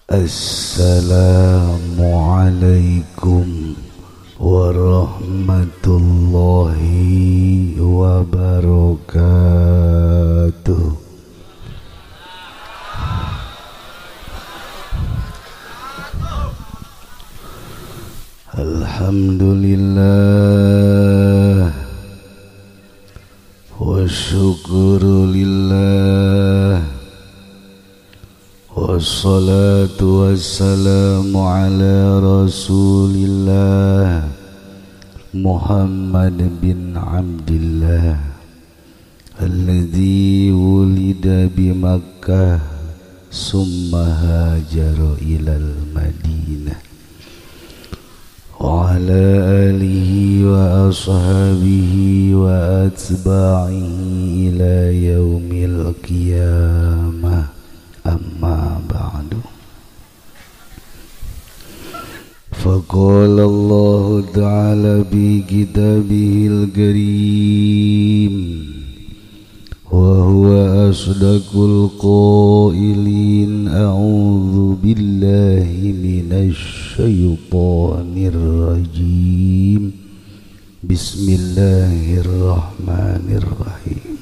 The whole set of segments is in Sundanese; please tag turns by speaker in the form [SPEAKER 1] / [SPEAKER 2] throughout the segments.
[SPEAKER 1] Assalamualaikum warahmatullahi wabarakatuh. Alhamdulillah wa syukru lillah. Wassalatu wassalamu ala rasulillah Muhammad bin Abdillah alladzi wulida bi Makkah summa hajara ilal Madinah wa ala alihi wa ashabihi wa atba'ihi ila yaumil qiyamah. Amma ba'du. Faqala Allah ta'ala bi kitabihil karim wa huwa asdaqul qailin, a'udzu billahi minasy syaithanir rajim. Bismillahirrahmanirrahim.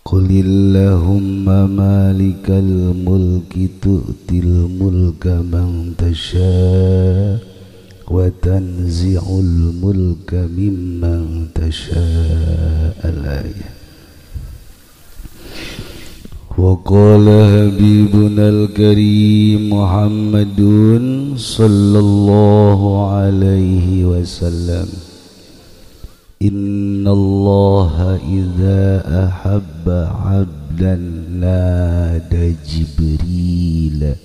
[SPEAKER 1] Qulillahumma malikal mulki tu'til mulka man tasha wa tanzi'ul mulka mimman tasha. Al-ayah. Wa qala habibunal karim Muhammadun sallallahu alaihi wasallam, innallaha idza ahabba 'abdan nada Jibril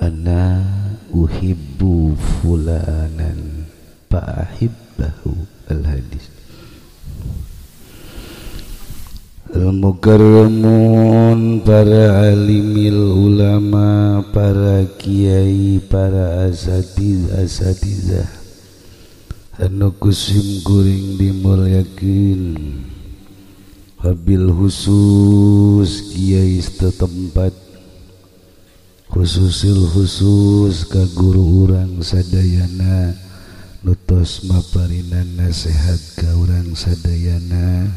[SPEAKER 1] ana uhibbu fulanan fa ahibbahu. Al-hadis. Al-mukarramun, para alimil ulama, para kiai, para asatiz asatizah anu kusim kuring dimulyakeun, wabil khusus kiai setempat, khususil khusus ka guru urang sadayana nu tos maparinan nasihat ka urang sadayana,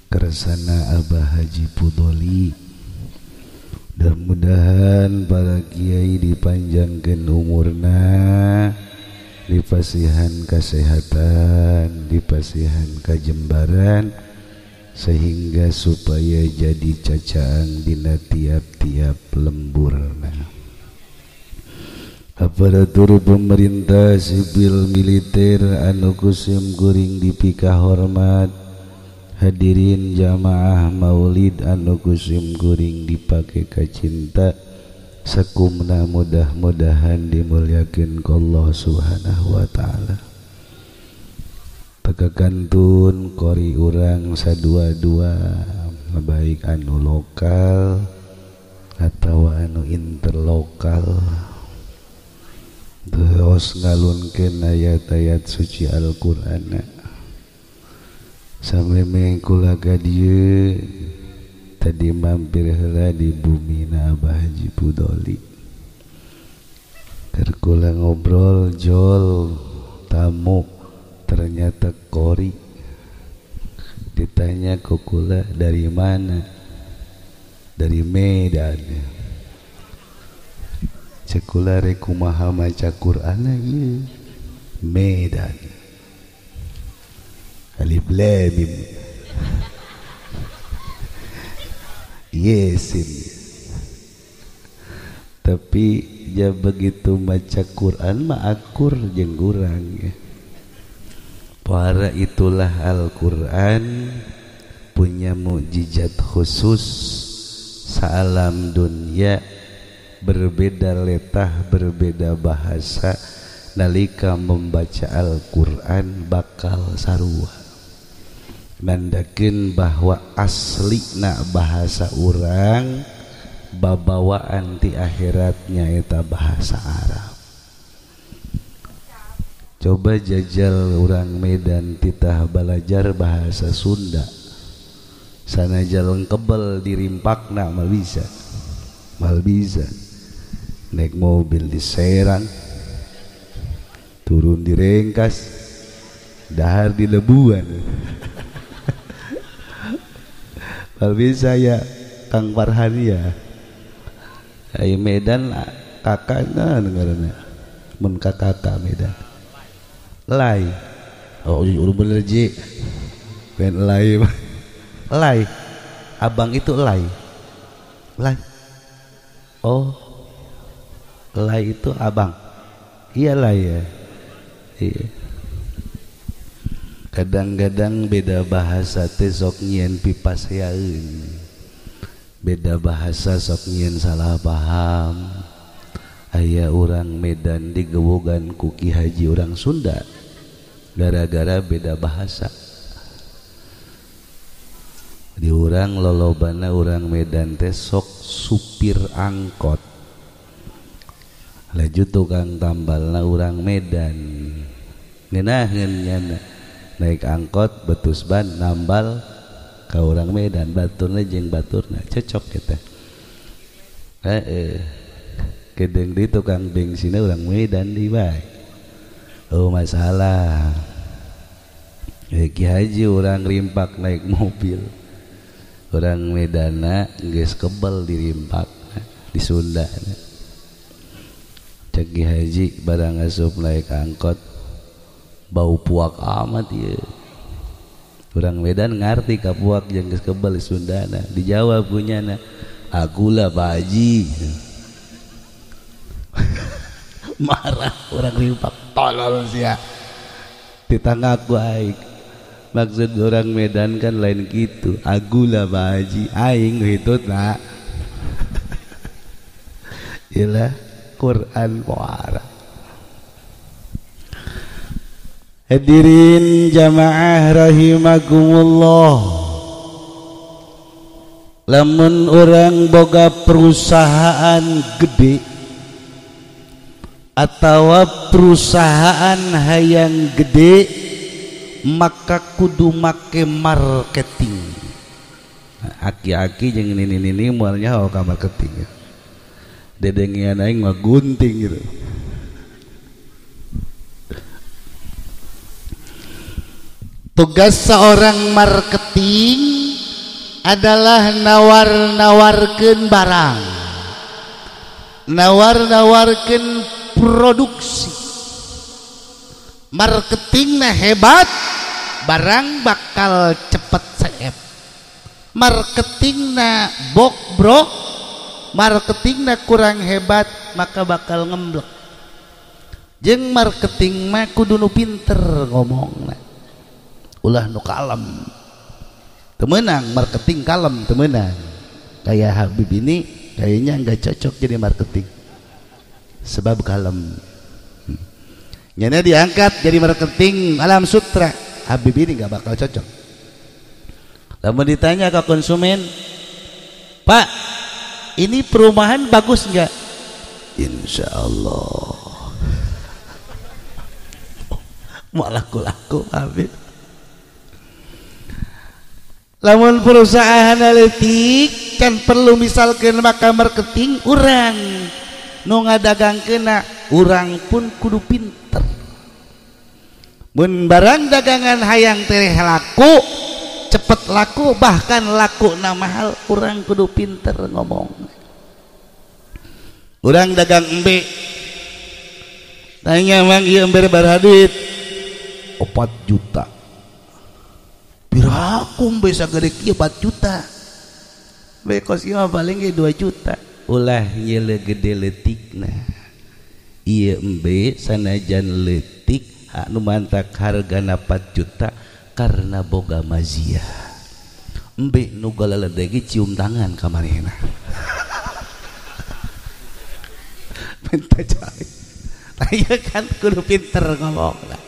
[SPEAKER 1] kersana Abah Haji Pudoli. Mudah-mudahan para kiai dipanjangkeun umurna, dipasihan kesehatan, dipasihan kajembaran, sehingga supaya jadi cacaan dina tiap-tiap lemburna. Aparatur pemerintah sipil militer anu kusim kuring dipika hormat, hadirin jamaah maulid anu kusim kuring dipake kacinta, sakumna mudah-mudahan dimuliakeun ku Allah Subhanahu wa taala. Tekakantun kori urang sadua-dua, baik anu lokal atau anu interlokal, terus ngalunkeun ayat-ayat suci Al-Qur'an. Samemeh kula ka dieu tadi mampir heula di bumi na Abah Haji Pudoli. Keur kula ngobrol jol tamu ternyata kori. Ditanya ku kula dari mana? Dari Medan. Cek kula rek kumaha maca Qur'an ieu? Medan. Alif lam mim. Yesin. Tapi ya begitu baca Quran mah akur jeung urang ya. Para itulah Al-Quran punya mukjizat khusus saalam dunia, berbeda letah, berbeda bahasa, nalika membaca Al-Quran bakal sarua. Nandakeun bahwa asli na bahasa urang babawaan ti akhiratnya eta bahasa Arab. Coba jajal urang Medan titah balajar bahasa Sunda, sanajan kebel dirimpakna mah bisa. Mal bisa naik mobil di Serang, turun di Rengkas, dahar di Lebuan. Mal bisa ya Kang Farhan ya. Ayo Medan kakakna negarana. Mun kakak Medan. Lai. Oh, udah bener ji. Ben lai. Lai. Abang itu lai. Lai. Oh. Lai itu abang. Iya lai ya. Iya. Kadang-kadang beda bahasa teh sok nyieun pipaseaeun. Beda bahasa sok nyieun salah paham. Aya urang Medan digewogan ku Ki Haji urang Sunda gara-gara beda bahasa. Di urang lolobana urang Medan teh sok supir angkot. Laju tukang tambalna urang Medan. Ngeunaheun nyana naik angkot betus ban nambal ka urang Medan, baturna jeung baturna cocok kita. Heeh. Kedeung di tukang bensinna urang Medan di bae. Oh masalah. Ki Haji urang rimpak naik mobil. Urang Medana geus kebel dirimpak di Sunda. Cek Ki Haji barang asup naik angkot bau puak amat ieu. Urang Medan ngarti ka puak jeung geus kebel di Sundana. Dijawab punyana, "Akulah Pak Haji." Marah orang rimpak, tolol sia. Tetangga aku aing. Maksud orang Medan kan lain gitu. Akulah Pak Haji, aing hitutna. Iyalah Quran puara. Hadirin jamaah rahimakumullah. Lamun orang boga perusahaan gede atau perusahaan hayang gede, maka kudu make marketing. Aki-aki jeung nini-nini moalnya ka marketing. Dedengian aing mah gunting gitu. Tugas seorang marketing adalah nawar-nawarkeun barang, nawar-nawarkeun produksi. Marketingnya hebat, barang bakal cepet seep. Marketingnya bokbrok, marketingnya kurang hebat, maka bakal ngemblek. Jeung marketing mah kudu nu pinter ngomongna, ulah nu kalem. Temenang marketing kalem temenang. Kayak Habib ini kayaknya nggak cocok jadi marketing sebab kalem. Nyana diangkat jadi marketing Alam Sutra, Habib ini nggak bakal cocok. Lamun ditanya ke konsumen, "Pak, ini perumahan bagus nggak?" Insya Allah. Mau laku-laku Habib. Lamun perusahaan analitik kan perlu misalkan maka marketing urang nu ngadagangkeuna, urang pun kudu pinter. Mun barang dagangan hayang tereh laku, cepet laku, bahkan laku na mahal, urang kudu pinter ngomong. Urang dagang embe, tanya mang ieu embe baraha duit? 4 juta. Piraku bisa gede kieu 4 juta. Bekos ieu mah paling ge 2 juta. Ulah nyele gede leutikna. Ieu embe sanajan leutik anu mantak hargana 4 juta karena boga maziah. Embe nu galaledeg ge cium tangan ka manehna. Minta cai. Tah kan kudu pinter ngomongna.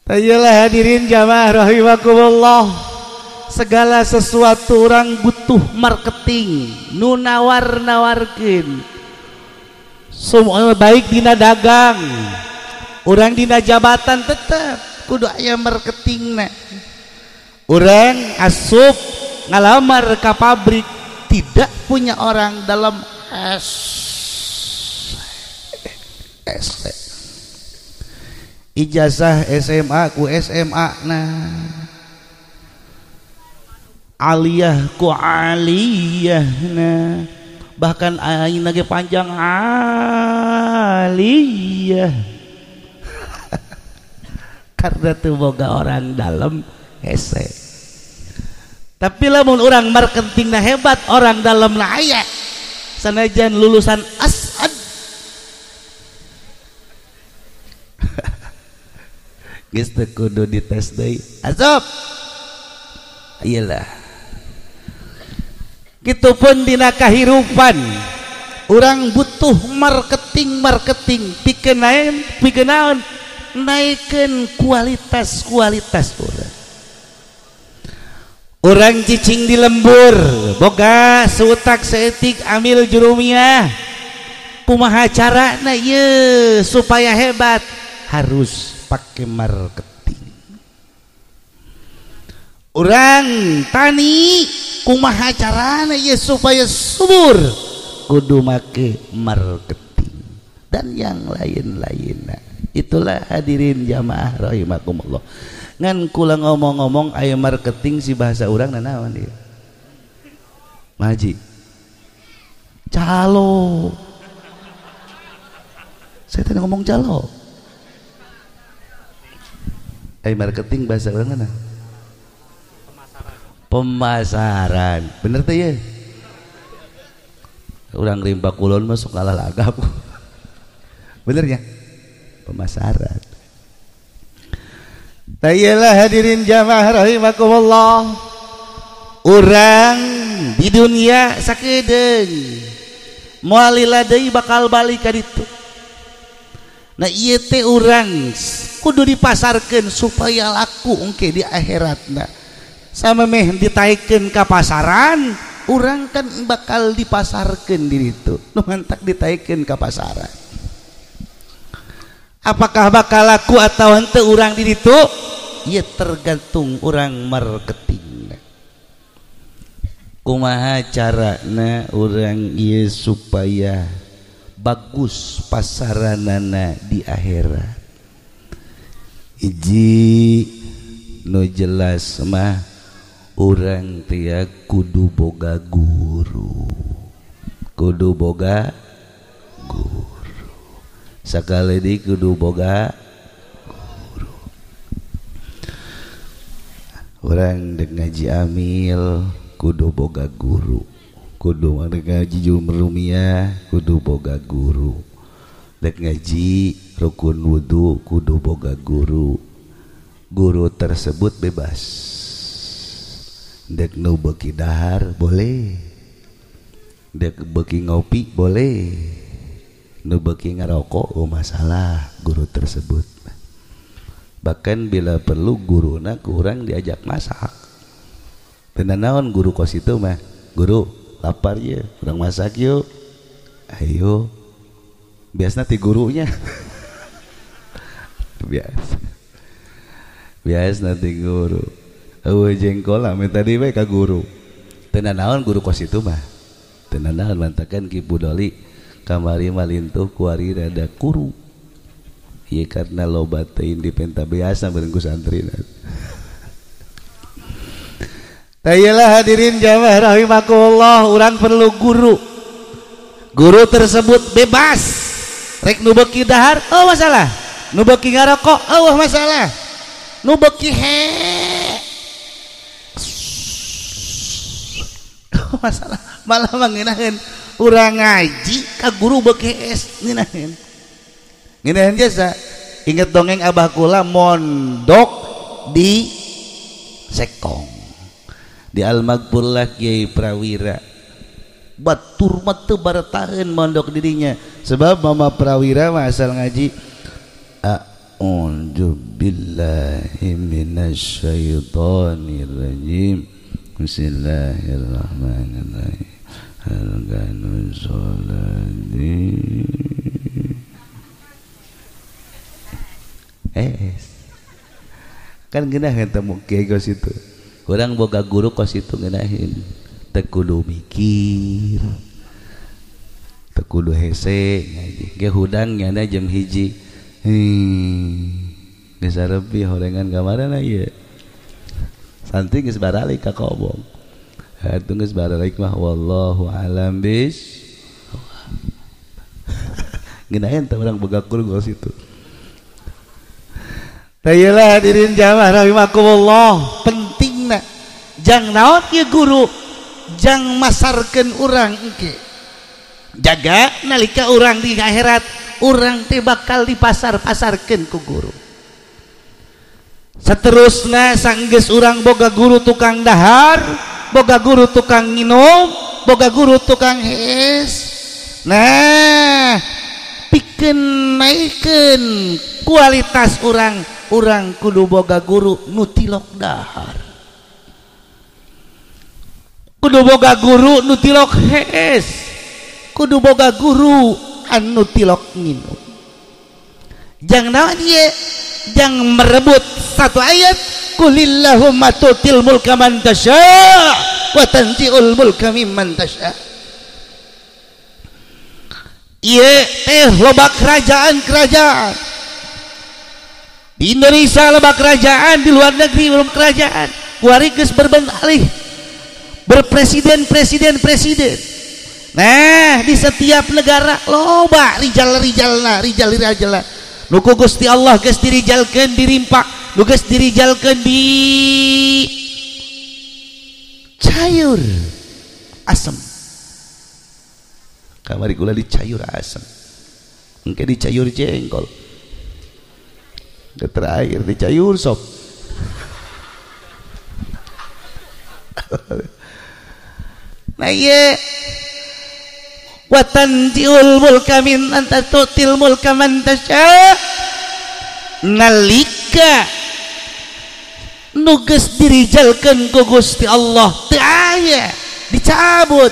[SPEAKER 1] Tayalah hadirin jamaah rahimakumullah. Segala sesuatu orang butuh marketing, nu nawar-nawarkeun. Semua baik dina dagang, orang dina jabatan tetep kudu aya marketingna. Orang asup ngalamar ka pabrik tidak punya orang dalam S S ijazah SMA ku SMA nah aliyah ku aliyah nah bahkan ayeuna ge panjang aliyah karena teu boga orang dalam hese. Tapi lamun orang marketingna hebat, orang dalam aya sanajan lulusan asad geus teu kudu dites deui asup iyalah. Kitu pun dina kahirupan urang butuh marketing pikeun naon pikeun naon naikeun kualitas urang. Urang cicing di lembur boga seutak seetik amil jurumiah kumaha carana ieu supaya hebat harus pakai marketing. Urang tani kumaha carana ieu supaya subur kudu make marketing dan yang lain-lainnya. Itulah hadirin jamaah rahimakumullah. Ngan kula ngomong-ngomong aya marketing si bahasa urang nanaon ieu Maji calo. Saya tadi ngomong calo. Aya marketing bahasa urang mana? Pemasaran. Bener teh ya? Urang rimba kulon masuk kalah lagap. Bener ya? Pemasaran. Tayalah hadirin jamaah rahimakumullah. Urang di dunia sakedeung moal lila deui bakal balik ka ditu. Nah ieu teh urang kudu dipasarkeun supaya laku engke di akhiratna. Sama meh ditaikeun ka pasaran, urang kan bakal dipasarkeun di ditu. Nu mantak ditaikeun ka pasaran. Apakah bakal laku atau henteu urang di ditu? Ya tergantung urang marketing. Kumaha carana urang ieu supaya bagus pasaranana di akhirat. Hiji nu jelas mah urang teh kudu boga guru. Kudu boga guru. Sakali di kudu boga guru. Urang dek ngaji amil kudu boga guru. Kudu dek ngaji jumrumiyah kudu boga guru. Dek ngaji rukun wudu kudu boga guru. Guru tersebut bebas. Dek nu beuki dahar boleh. Dek beuki ngopi boleh. Nu beuki ngarokok oh masalah guru tersebut. Bahkan bila perlu guruna kurang diajak masak. Teu naon guru kos itu mah, guru lapar ye, urang masak yuk. Ayo. Biasana ti gurunya. Biasa. Biasana ti guru. Eueuh jengkol ame tadi we ka guru. Teu naon guru kos itu mah. Teu naon mantakan Ki Budoli kamari malintuh kuari rada kuru. Ieu karena loba teuing dipenta biasa bareng ku santri. Tayalah hadirin jamaah rahimakumullah, urang perlu guru. Guru tersebut bebas. Rek nu beuki dahar, oh masalah. Nu beuki ngarokok, oh masalah. Nu beuki he. Oh masalah. Malah mangeunaheun urang ngaji ka guru beuki es ngeunaheun. Ngeunaheun jasa. Inget dongeng abah kula mondok di Sekong. Di Al-Maghfurlah Kiai Prawira. Batur mah teu baretaheun mondok dirinya. Sebab Mama Prawira mah asal ngaji a'udzu billahi minasyaitonir rajim. Bismillahirrahmanirrahim. Kan geunah eta kiai kos itu. Urang boga guru kos itu ngeunaheun. Teu kudu mikir, teu kudu hese ngaji. Ge hudang nyana jam 1. Geus arepi horengan kamarana ieu. Santri geus baralik ka kobong. Atuh geus baralik mah wallahu alam bis. Ngeunaheun teh urang boga guru gos itu. Tayelah hadirin jamaah rahimakumullah, pentingna jang naon ieu guru jang masarkeun urang engke. Jaga nalika urang di akhirat urang teh bakal dipasar-pasarkeun ku guru. Seterusna sanggeus urang boga guru tukang dahar, boga guru tukang nginum, boga guru tukang hees. Nah, pikeun naikeun kualitas urang, urang kudu boga guru nu tilok dahar, kudu boga guru nu tilok hees, kudu boga guru anu tilok nginum. Jang naon ieu? Jang merebut satu ayat, kulillahumma tutil mulka man tasya wa tanzi'ul mulka mimman tasya. Ieu teh loba kerajaan-kerajaan di Indonesia, loba kerajaan di luar negeri belum kerajaan. Kuari geus berbentalih berpresiden presiden presiden. Nah, di setiap negara loba rijal-rijalna, rijal-rijalna. Nu ku Gusti Allah geus dirijalkeun dirimpak, nu geus dirijalkeun di cayur asem. Kamari kula dicayur asem, engke dicayur jengkol, terakhir dicayur sop. Nah ieu wa tanzi'ul mulka min anta tu'til mulka man tasya. Nalika nu geus dirijalkeun ku Gusti Allah teu aya dicabut,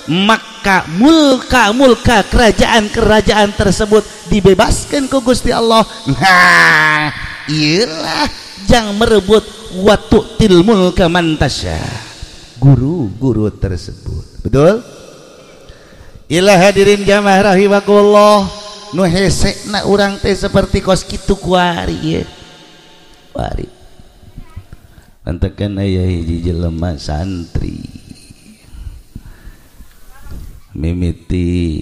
[SPEAKER 1] maka mulka-mulka kerajaan-kerajaan tersebut dibebaskan ku Gusti Allah. Nah, iyalah jang merebut wa tu'til mulka man tasya, guru-guru tersebut. Betul? Ilah hadirin jamaah rahimakumullah, nu hesekna urang teh seperti kos kitu kuari ieu. Kuari. Antekeun aya hiji jelema santri. Mimiti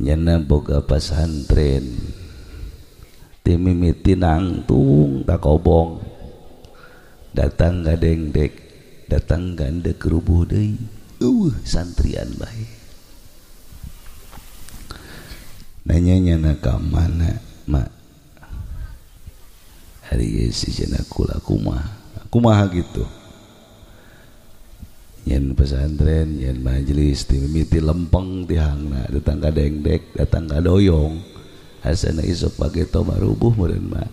[SPEAKER 1] nyana boga pasantren. Ti mimiti nangtung takobong. Datang ka dengdek, datang gandek rubuh deui. Santrian bae. Nanya nyana ka mana, Mak? Hari ieu si cenah kula kumaha? Kumaha gitu. Nyen pesantren, nyen majelis, ti mimiti lempeng ti hangna, datang ka dengdek, datang ka doyong. Asana isuk pageto marubuh meureun mak.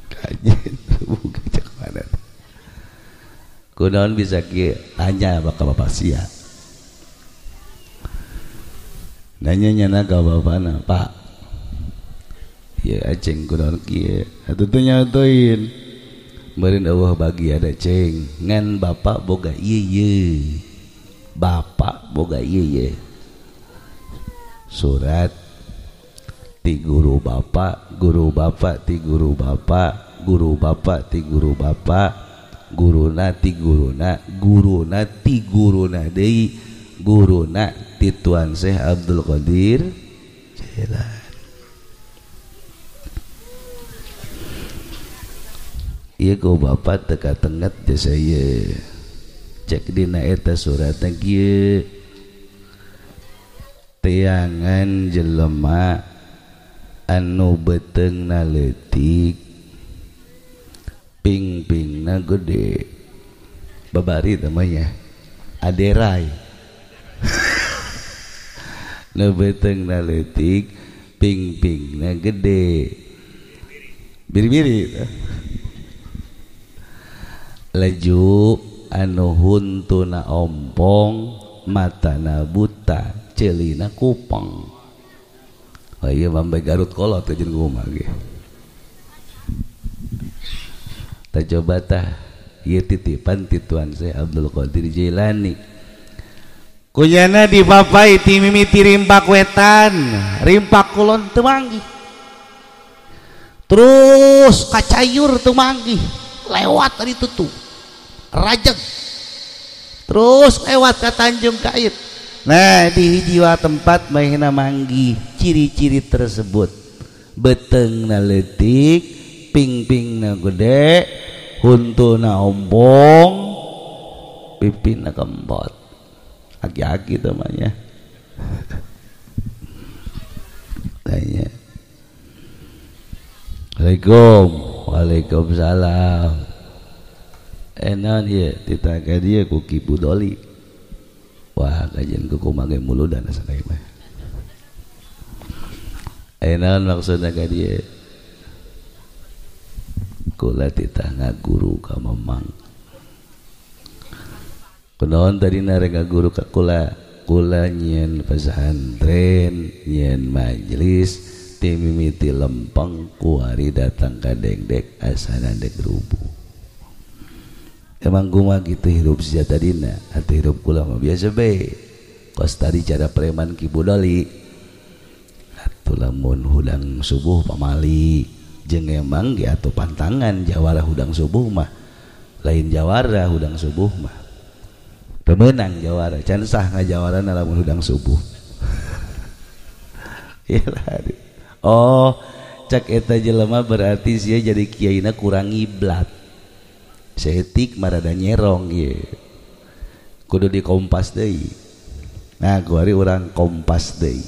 [SPEAKER 1] Kajen rubuh cek mana. Kunaon bisa kieu? Tanya bakal bapak sia. Nanya nyana ka bapana, Pak. Ya aceng kunaon kieu? Atuh teh nyatoin. Meureun eueuh bagi ada ceng, ngan bapak boga ieu ye. Bapak boga ieu ye. Surat ti guru bapak, guru bapak ti guru bapak, guru bapak ti guru bapak, guruna ti guruna, guruna ti guruna deui, guruna ti Tuan Syekh Abdul Qadir Jailani. Ieu ku bapak teu katenget jasa ieu. Cek dina eta suratna kieu. Teangan jelema anu beuteungna leutik, ping-pingna gede, babari namanya aderai. Nu beuteungna leutik, ping-pingna gede, biri-biri. Leju anu huntuna ompong, matana buta, ceulina kupeng. Oh iya bambai Garut kolot ke jeung kumaha ge. Tah coba tah Ieu titipan ti Tuan Syekh Abdul Qadir Jailani. Kunyana dipapai ti mimiti rimpak wetan, rimpak kulon teu manggih. Terus kacayur teu manggih, lewat dari tutu. Rajeg. Terus lewat ka Tanjung Kait. Nah, di hiji tempat mahina manggih ciri-ciri tersebut. Beuteungna leutik, pingpingna gede, huntuna ombong, pipina kembot. Aki-aki temannya. Tanya. Assalamualaikum. Waalaikumsalam. Naon ieu ditaka dieu ku Ki Budoli. Wah, kajian ku kumaha ge muludan asa ka mah. Naon maksudna ka dieu? Kula titah ngaguru ka Mamang. Kunaon tadi narek ngaguru ka kula? Kula nyieun pesantren, nyieun majelis, ti mimiti lempeng kuari datang ka dengdek asana dek rubuh. Emang kumaha kitu hirup sia tadina? Atuh hirup kula mah biasa bae. Kos tadi cara preman Ki Budoli. Atuh lamun hudang subuh pamali. Jeung emang ge atuh pantangan jawara hudang subuh mah. Lain jawara hudang subuh mah. Pemenang jawara, can sah ngajawarana lamun hudang subuh. Iyalah. Oh, cak eta jelema berarti sia jadi kiaina kurang ngiblat. Seetik marada nyerong ieu. Kudu dikompas deui. Nah, kuari urang kompas deui.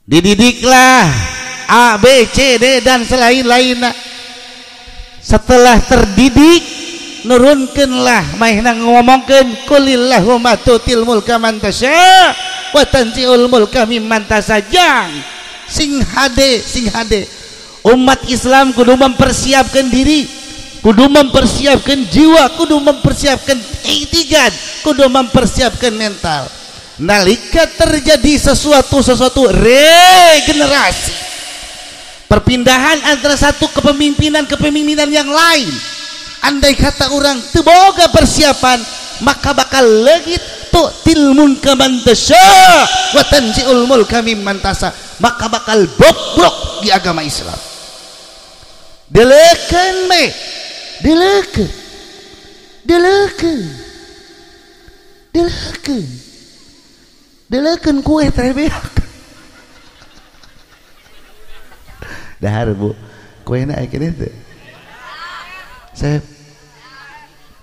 [SPEAKER 1] Dididiklah A, B, C, D dan selain-lainna. Setelah terdidik, nurunkeunlah maehna ngomongkeun kulillahumma tutil mulka man tasya wa tanzi'ul mulka mimman tasya. Sing hade, sing hade. Umat Islam kudu mempersiapkan diri, kudu mempersiapkan jiwa, kudu mempersiapkan itikad, kudu mempersiapkan mental. Nalika terjadi sesuatu regenerasi, perpindahan antara satu kepemimpinan ke kepemimpinan yang lain. Andai kata orang teu boga persiapan, maka bakal leungit tu'til mulka man tasya wa tanzi'ul mulka mimman tasya, maka bakal bobrok di agama Islam. Deleukeun me, deleukeun, deleukeun, deleukeun, deleukeun kue teh beak. Dahar bu, kuena aya keneh teu? Sep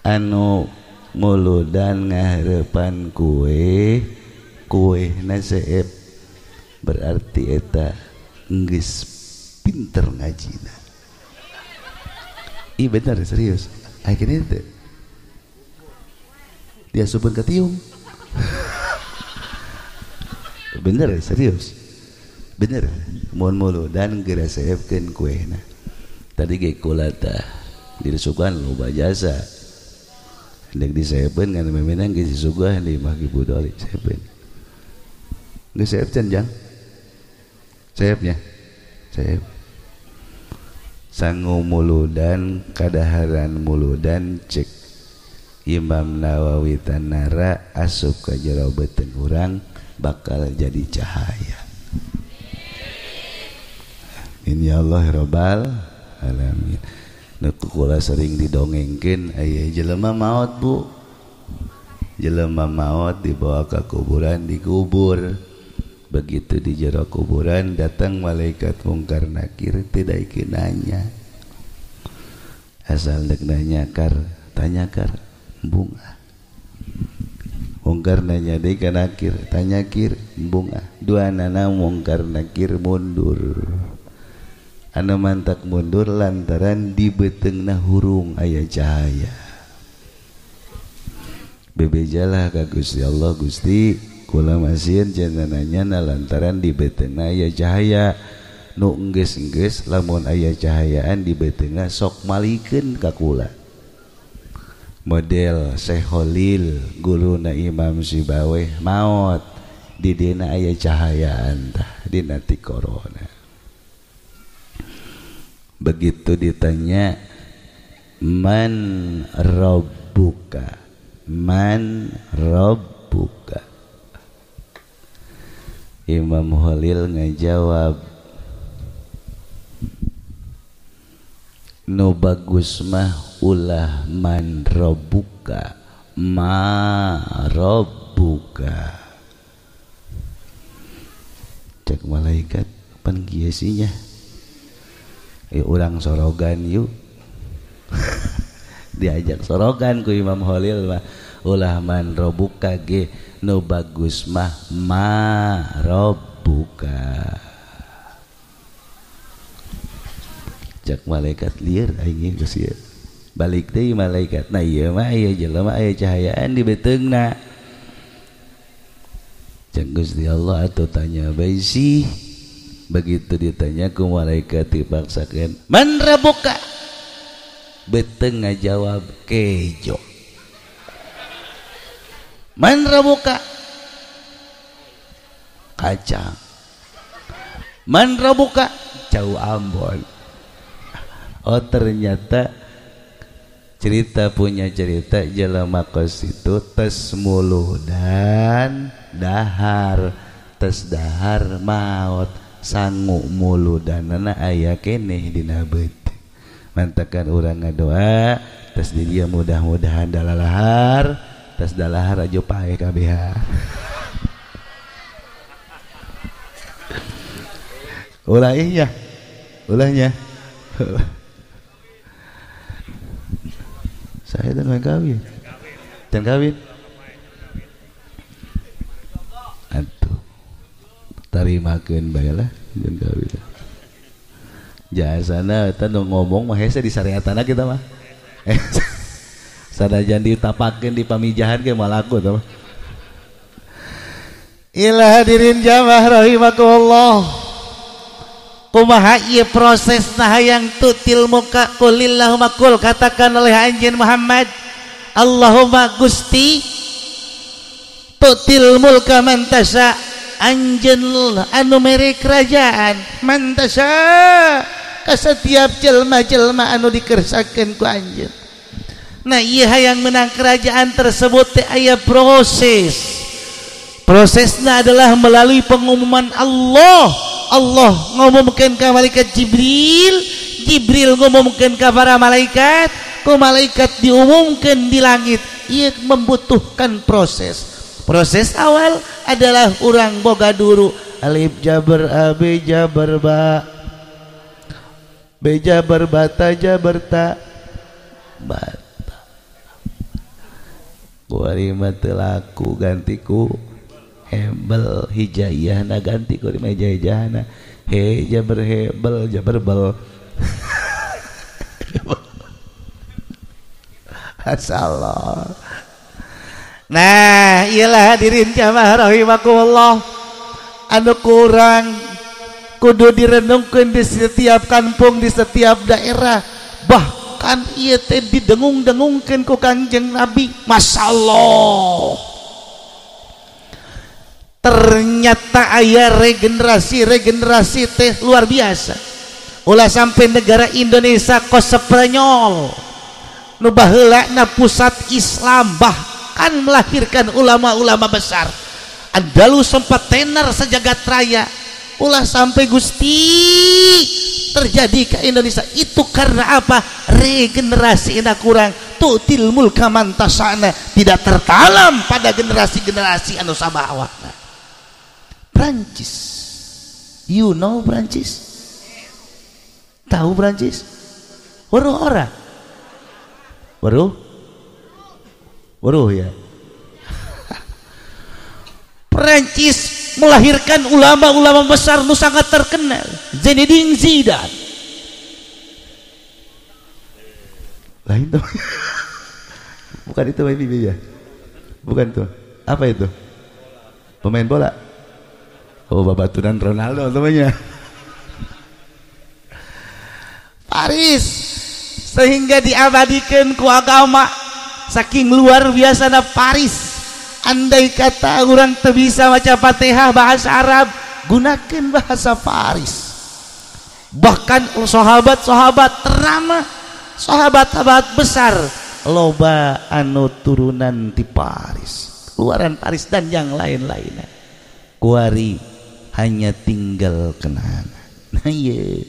[SPEAKER 1] anu muludan ngahareupan kue, kuehna seep berarti eta geus pinter ngajina. Ih bener serius. Aya keneh teu? Dia subun ka tiung. Bener serius. Bener. Mun muludan geura seepkeun kuehna. Tadi ge kula tah dirisukan loba jasa. Endek diseepkeun ngan memenang geus disuguhan di imah Ki Budoli seepkeun. Geus seep can jang? Seepnya. Seep. Sangu muludan kadaharan muludan cek Imam Nawawi tanara asup ka jero beuteung urang bakal jadi cahaya. Amin ya Allah rabbal alamin. Nu kula sering didongengkeun aya jelema maot bu. Jelema maot dibawa ke kuburan, dikubur. Begitu di jero kuburan datang malaikat mungkar nakir tidak ikin nanya. Asal dek nanya kar, tanya kar, bunga. Mungkar nanya deui ka nakir, tanya kir, bunga. Dua nana mungkar nakir mundur. Anu mantak mundur lantaran di beuteungna hurung aya cahaya. Bebejalah ka Gusti Allah, Gusti kula masieun cenah nanya lantaran di beuteungna aya cahaya. Nu enggeus-enggeus lamun aya cahayaan di beuteungna sok malikeun ka kula. Model Syekh Khalil guruna Imam Sibaweh maot di dina aya cahayaan tah dina ti corona. Begitu ditanya Man rabbuka, man rabbuka. Imam Khalil ngajawab, nu bagus mah ulah man rabbuka, ma rabbuka. Cek malaikat, pan kieu sih nya, ayo urang sorogan yuk. Diajak sorogan ku Imam Khalil mah, ulah man rabbuka ge, nu bagus mah ma rabbuka. Cek malaikat lieur aing geus ieu. Balik deui malaikat, nah ieu mah aya jelema aya cahayaan di beuteungna. Cek Gusti Allah atuh tanya bae sih. Begitu ditanya ku malaikat dipaksakeun, man rabbuka? Beuteung ngajawab kejo. Man rabbuka? Kacang. Man rabbuka? Cau Ambon. Oh ternyata cerita punya cerita jelema kos itu tes mulu dan dahar, tes dahar maot, sangu mulu danana aya keneh dina beuteung. Mantakan urang ngadoa tes di dia mudah-mudahan dalalahar, tes dalahar aja pae kabeh. Ulah iya, ulahnya. Saya dan kawin, dan kawin. Atuh, tarimakeun bae lah, dan kawin. Jasana eta nu ngomong mah hese di syariatana kita mah. Sanajan ditapakeun di pamijahan ge moal laku tah mah. Ila hadirin jamaah rahimakumullah. Kumaha ieu prosesna hayang tutil muka qulillahumma qul, katakan oleh anjeun Muhammad, Allahumma Gusti tutil mulka man tasya, anjeun anu mere kerajaan man tasya ka setiap jelma-jelma anu dikersakeun ku anjeun. Nah ieu hayang menang kerajaan tersebut teh aya proses. Prosesna adalah melalui pengumuman Allah. Allah ngumumkan ke malaikat Jibril, Jibril ngumumkan ke para malaikat, ke malaikat diumumkan di langit. Ia membutuhkan proses. Proses awal adalah urang boga duru alif jabar a b jabar ba, b jabar bata jabar ta bata. Kuari mah teu laku ganti ku hebel hijaiyahna, ganti ku hijaiyahna he jabar hebel jabar bel. Masyaallah. Nah iyalah hadirin jamaah rahimakumullah, anu kurang kudu direnungkeun di setiap kampung, di setiap daerah, bahkan ieu teh didengung-dengungkeun ku Kangjeng Nabi. Masyaallah. Ternyata aya regenerasi teh luar biasa. Ulah sampai negara Indonesia kos Spanyol nu baheulana pusat Islam, bahkan melahirkan ulama-ulama besar. Andalus sempat tenar sejagat raya. Ulah sampai Gusti terjadi ke Indonesia itu karena apa? Regenerasi ina kurang. Tu'til mulka man tasana tidak tertanam pada generasi-generasi anu sabawahna. Prancis, you know Prancis? Tahu Prancis? Weruh ora? Weruh? Weruh ya. Prancis melahirkan ulama-ulama besar nu sangat terkenal, Zinedine Zidane. Lain tuh. Bukan itu Bibi ya? Bukan tuh. Apa itu? Pemain bola. Oh, babaturan Ronaldo temannya. Paris sehingga diabadikan ku agama, saking luar biasana Paris. Andai kata orang teu bisa maca Fatihah bahasa Arab, gunakan bahasa Paris. Bahkan sahabat-sahabat ternama Sahabat-sahabat besar loba anu turunan di Paris, luaran Paris dan yang lain-lainnya. Kuari hanya tinggal kenangan. Nah iya,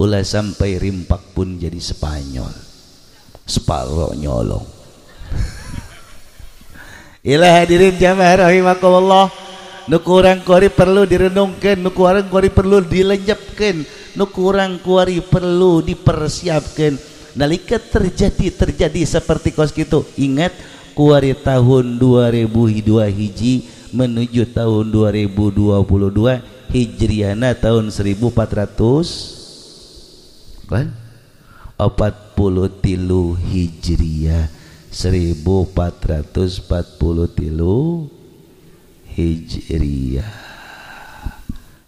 [SPEAKER 1] ulah sampai rimpak pun jadi Spanyol, separo nyolong. Ilah hadirin jamaah rahimakumullah, nu kurang kuari perlu direnungkeun, nu kurang kuari perlu dilenjepkeun, nu kurang kuari perlu dipersiapkeun. Nalika terjadi seperti kos kitu, ingat kuari tahun 2002 hiji menuju tahun 2022 Hijriana tahun 1400 kan 43 Hijriah, 1443 Hijriah.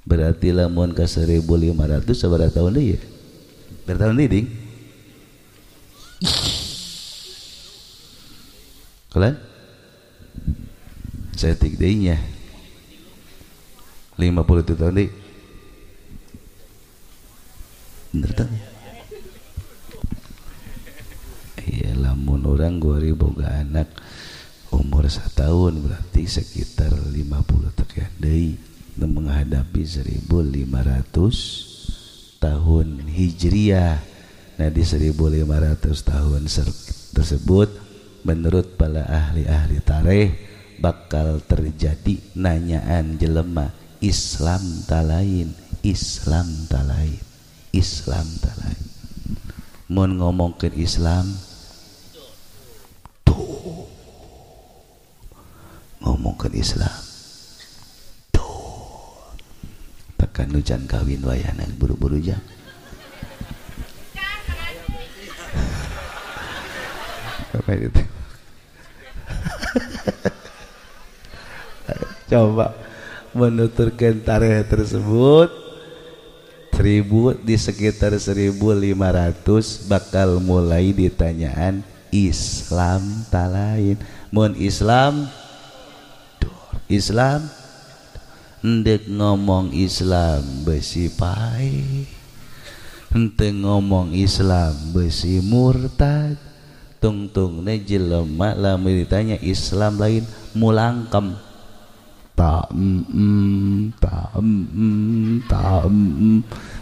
[SPEAKER 1] Berarti lamun ke 1500 sabaraha tahun deui ya? Berapa tahun deui ding? Kalian? Saya tik deui nya. 57 tahun deui. Bener teh? Iya, lamun orang gua boga anak umur 1 tahun berarti sekitar 50 tekan deui menghadapi 1500 tahun Hijriah. Nah di 1500 tahun tersebut menurut para ahli-ahli tarikh bakal terjadi nanyaan jelema Islam tak lain, Islam tak lain, Islam tak lain. Mun ngomongkeun Islam tuh, ngomongkeun Islam tuh, tekan nu can kawin wayahna buru-buru jang. Apa itu? Coba menuturkan tarikh tersebut, 1000 di sekitar 1500 bakal mulai ditanyaan Islam tak lain. Mun Islam dor, Islam ndek ngomong Islam besi pae, henteu ngomong Islam besi murtad. Tungtungne jelema lamun ditanya Islam lain mulangkem ta ta ta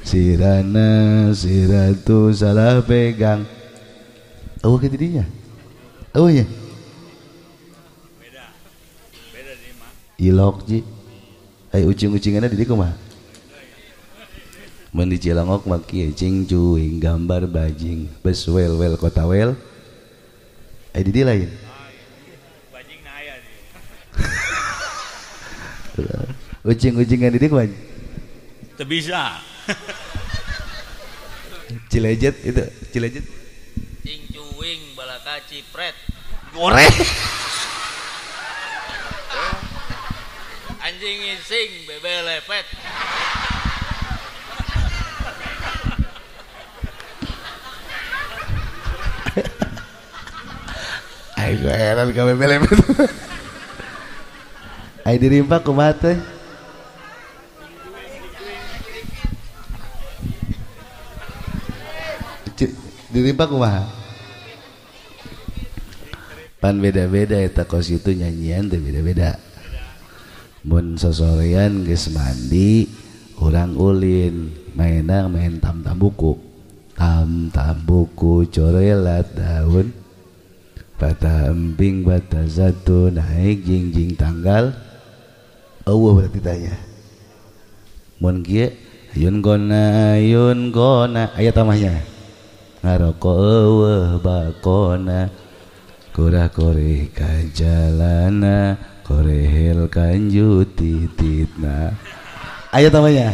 [SPEAKER 1] sirana siratu salah pegang. Oh gitu dinya. Oh ya.
[SPEAKER 2] Beda. Beda di mah.
[SPEAKER 1] Ilok ji. Ai ucing-ucinganna di dieu kumaha? Mun di Cilongok mah kieu cing cuing gambar bajing beswel wel kota wel. Ai di dieu lain.
[SPEAKER 2] Bajing na aya di.
[SPEAKER 1] Ucing-ucingan di dieu kumaha?
[SPEAKER 2] Teu bisa.
[SPEAKER 1] Cilejet itu, cilejet.
[SPEAKER 3] Cing cuing balaka cipret.
[SPEAKER 1] Goreng.
[SPEAKER 3] Anjing ngising bebe lepet.
[SPEAKER 1] Aing heran ka bebe lepet. Ai dirimpa kumaha teh? Dirimpa kumaha? Pan beda-beda eta kos itu nyanyian teh beda-beda. Mun sosorean geus mandi urang ulin mainna main tam-tam buku. Tam-tam buku corelat daun patah emping patah satu naik jingjing tanggal. Eueuh berarti tanya. Mun kieu ayun gona aya tamahnya. Ngaroko eueuh bakona kurah-kurih kajalana korehel kanju tititna. Aya tamahnya.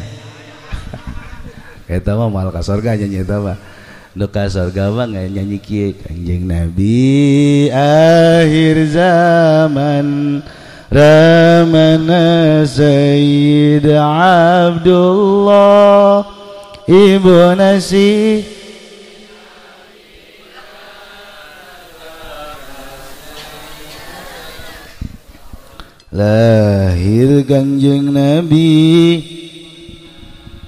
[SPEAKER 1] Eta mah moal ka sorga nyanyi eta mah. Nu ka sorga mah nyanyi kieu Kanjeng Nabi akhir zaman Ramana Sayyid Abdullah Ibu Nasi lahir Kanjeng Nabi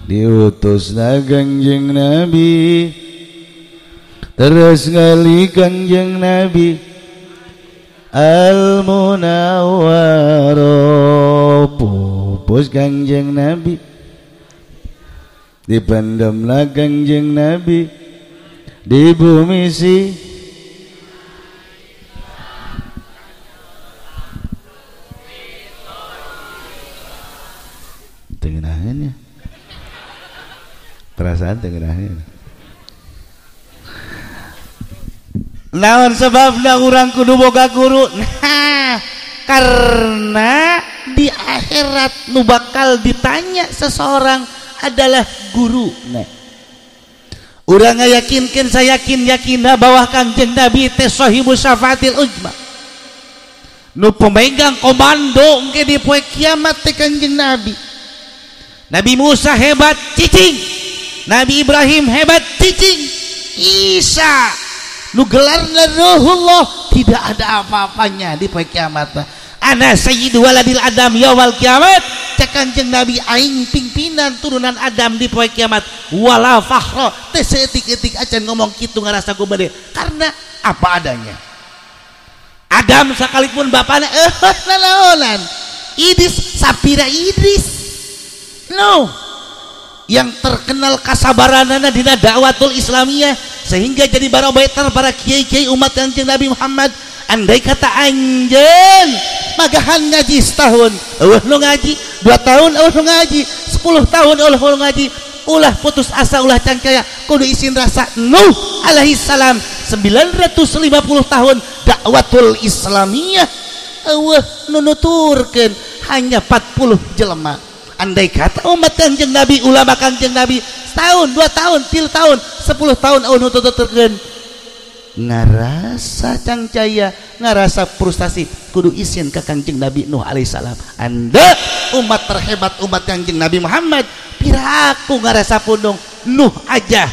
[SPEAKER 1] diutuslah Kanjeng Nabi Terus ngali Kangjeng Nabi Al Munawwaro, pupus Kangjeng Nabi, dipendamlah Kangjeng Nabi di bumi si. Tengenahannya, perasaan tengenahannya. Naon sebabna urang kudu boga guru? Nah, karena di akhirat nu bakal ditanya seseorang adalah guru. Nah, urang ngayakinkeun sayakin-yakinna bahwa Kangjeng Nabi teh sahibu syafaatil ujma, nu pemegang komando engke di poe kiamat teh Kangjeng Nabi. Nabi Musa hebat cicing, Nabi Ibrahim hebat cicing, Isa nu gelarna Ruhullah tidak ada apa-apanya di poe kiamat. Ana sayyidu waladil Adam yaumal kiamat, cek Kangjeng Nabi aing pimpinan turunan Adam di poe kiamat. Wala fakhra, teh seetik-etik acan ngomong kitu ngarasa gubade karena apa adanya. Adam sekalipun bapana nanaonan Idris sapira Idris no yang terkenal kasabaranana dina dakwatul Islamiyah sehingga jadi barometer para kiai-kiai umat Kangjeng Nabi Muhammad. Andai kata anjeun magahan ngaji setahun eueuh nu ngaji, 2 tahun eueuh nu ngaji, 10 tahun eueuh nu ngaji, ulah putus asa, ulah cangkaya, kudu isin rasa Nuh alaihi salam 950 tahun dakwatul Islamiyah eueuh nu nuturkeun hanya 40 jelema. Andai kata umat Kangjeng Nabi, ulama Kangjeng Nabi setahun, 2 tahun, 3 tahun, 10 tahun eueuh nu tuturkeun ngarasa cangcaya, ngarasa frustasi, kudu isin ka Kangjeng Nabi Nuh alaihissalam. Anda umat terhebat umat Kangjeng Nabi Muhammad, piraku ngarasa pundung Nuh aja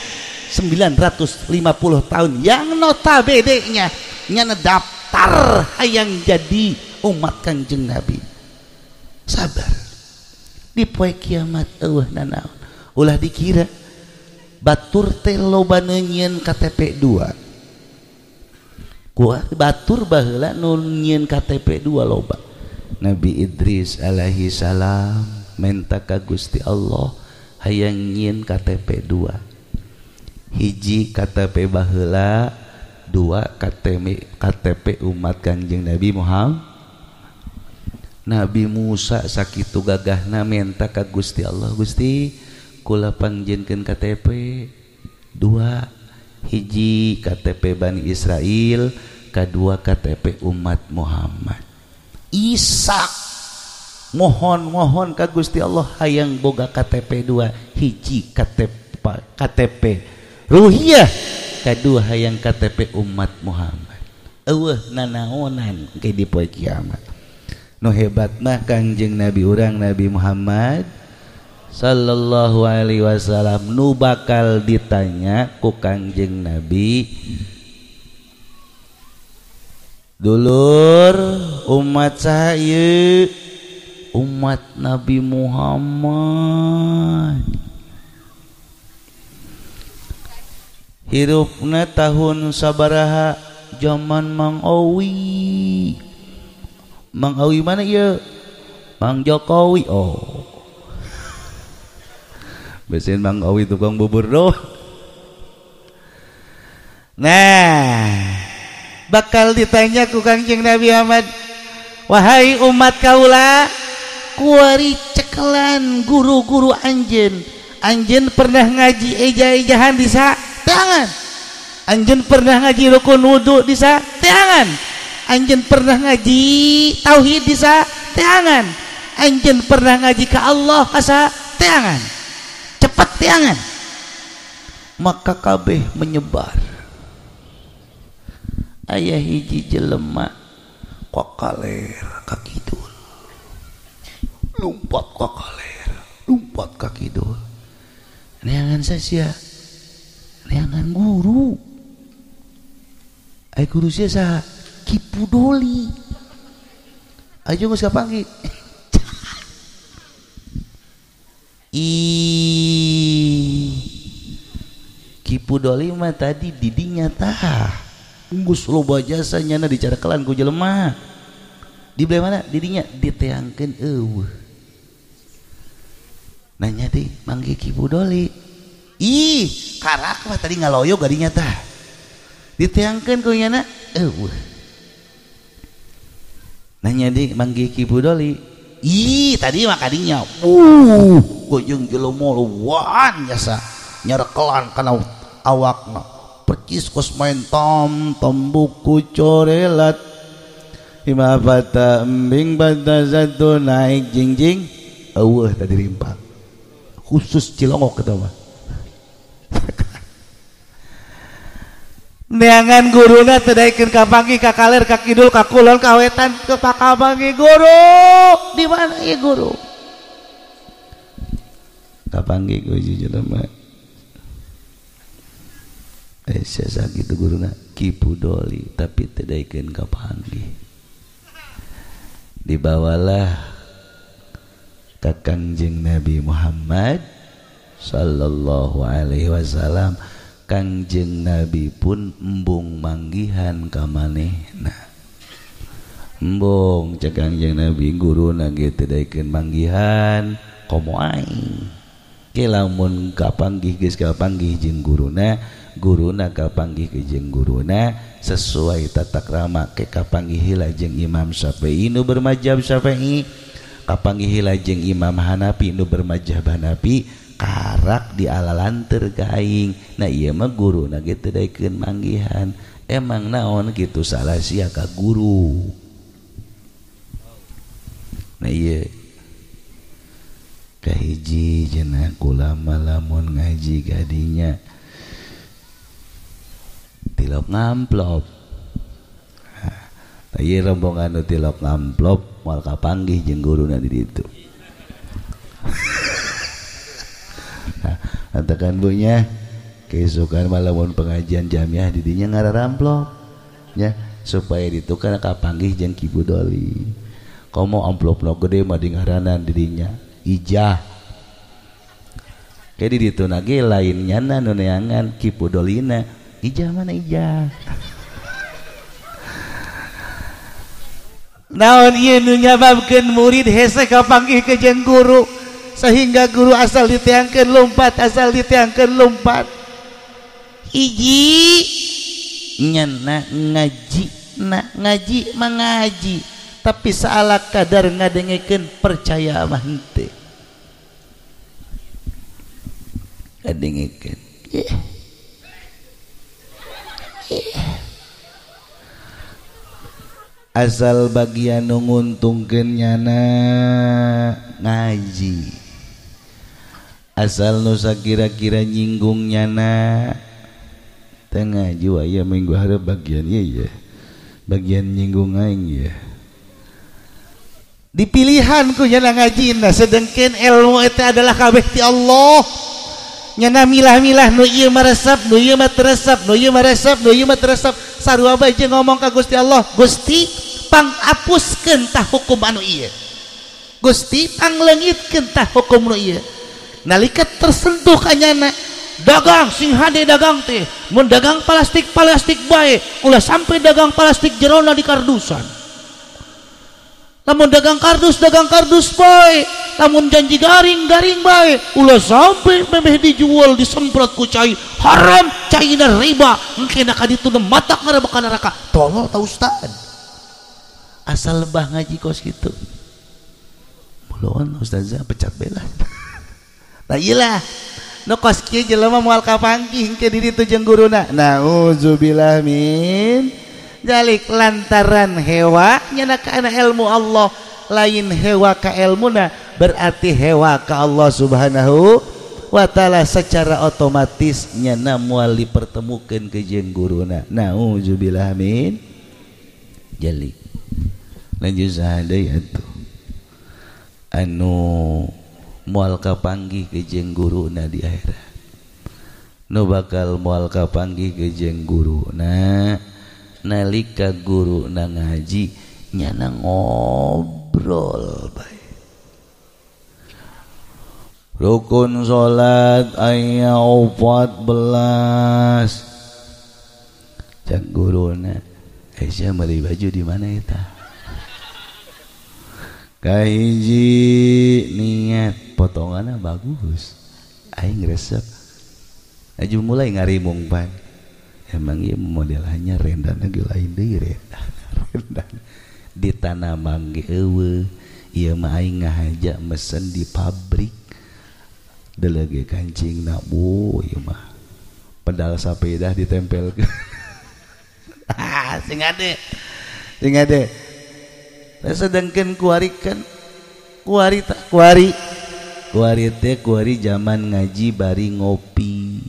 [SPEAKER 1] 950 tahun yang notabene-nya nyana daftar hayang jadi umat Kangjeng Nabi. Sabar di poe kiamat eueuh nanaon. Ulah dikira batur teh loba nyieun KTP 2. Kuah batur baheula nu nyieun KTP 2 loba. Nabi Idris alaihi salam menta ka Gusti Allah hayang nyieun KTP 2. Hiji KTP baheula, 2 KTP umat Kangjeng Nabi Muhammad. Nabi Musa sakitu gagahna menta ka Gusti Allah, Gusti kula pangjieunkeun KTP 2, hiji KTP Bani Israel, kedua KTP umat Muhammad. Ishak mohon-mohon ka Gusti Allah hayang boga KTP 2, hiji KTP ruhiyah, kedua hayang KTP umat Muhammad. Eueuh nanaonan ke di poe kiamat. Nu hebat mah Kangjeng Nabi urang Nabi Muhammad sallallahu alaihi wasallam nu bakal ditanya ku Kangjeng Nabi, dulur umat saha ieu? Umat Nabi Muhammad. Hirupna tahun sabaraha? Zaman Mang Owi. Mang Owi mana ieu? Mang Jokowi. Oh, besen Mang Owi tukang bubur doh. Nah, bakal ditanya ku Kangjeng Nabi Muhammad, wahai umat kaula, kuari cekelan guru-guru anjeun. Anjeun pernah ngaji eja-ejahan di teangan. Anjeun pernah ngaji rukun wudu di teangan. Anjeun pernah ngaji tauhid di teangan. Anjeun pernah ngaji ke Allah ka teangan. Cepat teangan. Maka kabeh menyebar. Aya hiji jelema kokaler ka kidul, lumpat kokaler, lumpat ka kidul. Neangan sasia, neangan guru. Ai guru sia saha? Ki Pudoli. Ayo geus kapanggih. Ih, Ki Pudoli mah tadi didinya tah geus loba jasa nyana dicarekelan ku jelema. Di belah mana didinya diteangkeun eueuh. Nanya di manggih Ki Pudoli. Ih, karak mah tadi ngaloyo gadinya tah. Diteangkeun ku nyana eueuh. Nanya di manggih Ki Pudoli. Ih, tadi mah kadinya. Gojeng jelema luan jasa nyarekelan kana awakna. Percis kos main tom tom buku corelat. Lima bata embing bata satu naik jingjing. Eueuh tadi rimpak. Khusus Cilongok eta mah. Neangan guruna teu daekeun ka panggih ka kaler ka kidul ka kulon ka wetan ke pakapanggih guru. Di mana ieu guru? Kapanggih ku jelema. Saya sakitu guruna Ki Pudoli tapi teu daekeun ka panggih. Dibawalah ka Kangjeng Nabi Muhammad sallallahu alaihi wasallam. Kangjeng Nabi pun embung manggihan ka manehna. Embung cek Kangjeng Nabi guruna ge teu daekeun manggihan komo aing. Ke lamun kapanggih geus kapanggih jeung guruna, guruna kapanggih ke jeung guruna sesuai tata krama ke kapanggih heula jeung Imam Syafi'i nu bermazhab Syafi'i, kapanggih heula jeung Imam Hanafi nu bermazhab Hanafi. Karak di ala lanter ka aing. Nah ieu mah guruna ge teu daekeun manggihan. Emang naon kitu salah sia ka guru. Nah ieu kahiji cenah kulama lamun ngaji kadinya tilok ngamplop. Nah ieu rombongan nu tilok ngamplop moal kapanggih jeung guruna di ditu. Antakan bunya keesokan malamun pengajian jamiah didinya ngararamplop nya supaya ditukar kapanggih jeung Ki Pudoli. Komo amplopna gede mah di ngaranan didinya ijah. Ke di ditu ge lain nyana nu neangan Ki Pudolina. Ijah mana ijah? Naon ieu nu nyababkeun murid hese kapanggih ke jeung guru sehingga guru asal diteangkeun lompat, asal diteangkeun lompat. Hiji nyana ngaji, na ngaji mangaji, tapi saala kadar ngadengekeun percaya mah henteu. Ngadengekeun. Asal bagian nu nguntungkeun nyana ngaji. Asal nu sakira-kira nyinggung nyana teu ngaji wae minggu hareup bagian ieu ya. Bagian nyinggung aing ya. Dipilihan ku nyana ngajina sedengkeun ilmu eta adalah kabeh ti Allah. Nyana milah-milah nu ieu mah resep, nu ieu mah teu resep, nu ieu mah resep, nu ieu mah teu resep. Sarua bae jeung ngomong ka Gusti Allah, Gusti pangapuskeun tah hukum anu ieu. Gusti pangleungitkeun tah hukum nu ieu. Nalika tersentuh kanyana dagang sing hade dagang teh mun dagang plastik plastik bae ulah sampai dagang plastik jerona di kardusan. Lamun dagang kardus bae, lamun janji garing garing bae ulah sampai memeh dijual disemprot ku cai haram caina riba engke ka ditu matak ngarebek ka neraka. Tolol ta ustad. Asal lebah ngaji kos kitu. Mulon ustazah pecat bela. Nah iyalah nu kos kieu jelema moal kapanggih ke diri tu jeung guruna. Nauzubillah min dzalik lantaran hewa nyana kana ilmu Allah lain hewa ka ilmuna berarti hewa ka Allah Subhanahu wa taala secara otomatis nyana moal dipertemukeun ke jeung guruna. Nauzubillah min dzalik. Lanjut saha deui atuh anu moal kapanggih ke jeung guruna di akhirat. Nu bakal moal kapanggih ke jeung guruna nalika guruna ngaji nyana ngobrol bae. Rukun salat aya 14. Cak guruna, sia meuli baju di mana eta? Kahiji niat potonganna bagus. Aing resep. Aju mulai ngarimung pan. Emang ieu modelannya rendana ge lain deui rendana. Rendana di tanah mangge eueuh. Ieu mah aing ngahaja mesen di pabrik. Delege kancingna bu ieu mah. Pedal sepeda ditempelkeun. Ah, sing ade. Sing ade. Sedangkan kuari kan kuari kuari kuari teh kuari zaman ngaji bari ngopi,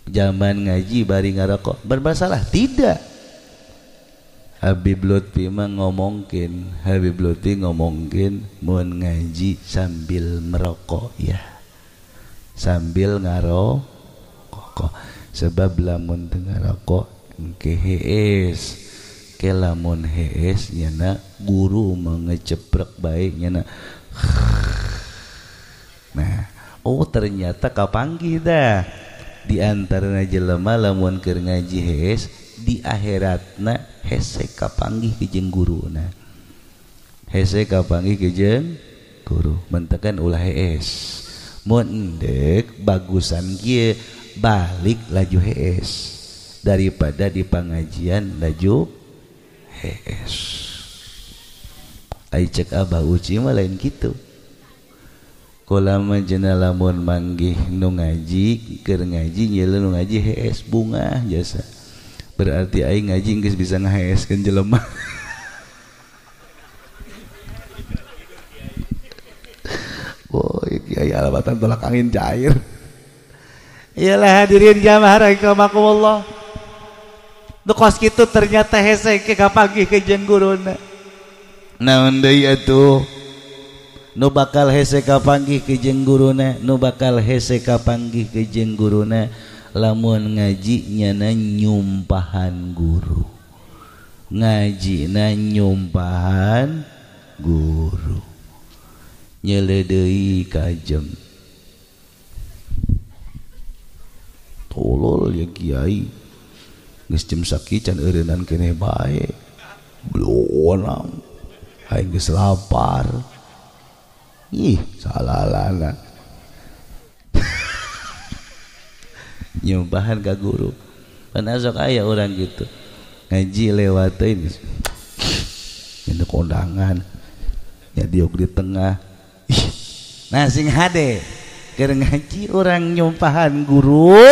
[SPEAKER 1] zaman ngaji bari ngarokok, bermasalah tidak. Habib Lutfi mah ngomongkin, Habib Lutfi ngomongkin mun ngaji sambil merokok ya, sambil ngarokok, sebab lamun teu ngarokok engke hees. Ke lamun hees nyana guru mengeceprek baik nyana. Nah, oh ternyata kapanggih dah di antarana jelema lamun keur ngaji hees di akhiratna hese kapanggih ke jeung guruna. Hese kapanggih ke jeung guru, mentekan ulah hees. Mun endek bagusan kieu balik laju hees daripada di pengajian laju hees. Ai cek Abah Uci mah lain kitu. Kolama jena lamun manggih nu ngaji keur ngaji nyeuleuh nu ngaji hees bungah jasa. Berarti aing ngaji geus bisa ngaheeskeun jelema. Oh, kiai alabatan tolak angin cair. Iyalah hadirin jamaah rahimakumullah. Nu kos kitu ternyata hese ke kapanggih ke jeung guruna. Naon deui atuh? Nu bakal hese kapanggih ke jeung guruna, nu bakal hese kapanggih ke jeung guruna lamun ngaji nyana nyumpahan guru. Ngajina nyumpahan guru. Nyele deui kajem. Tolol ya kiai. Geus jam sakieu can eureunnan keneh bae. Belum aing geus lapar. Ih, salalana. Nyumpahan ka guru. Pan sok aya urang gitu. Ngaji lewat teh geus. Ini kondangan. Ya diuk di tengah. Ih, nah sing hade keur ngaji urang nyumpahan guru,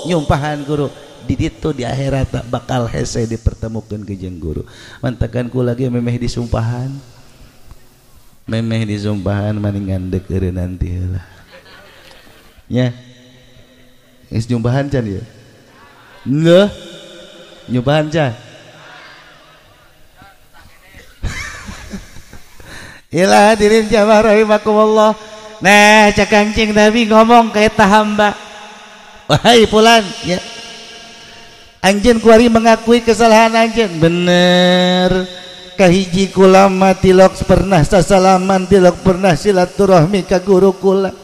[SPEAKER 1] nyumpahan guru. Di ditu di akhirat bakal hese dipertemukan ke jeung guru. Mantakan ku lagi memeh disumpahan. Memeh disumpahan maningan deuk eureun nanti heula. Nya. Geus nyumpahan can ieu? Heuh. Nyumpahan can. Ilah hadirin jamaah rahimakumullah. Nah, cak Kanjeng Nabi ngomong ka eta hamba. Wahai fulan, ya. Anjeun kuari mengakui kesalahan anjeun. Bener. Kahiji kula mah tilok pernah sasalaman, tilok pernah silaturahmi ka guru kula.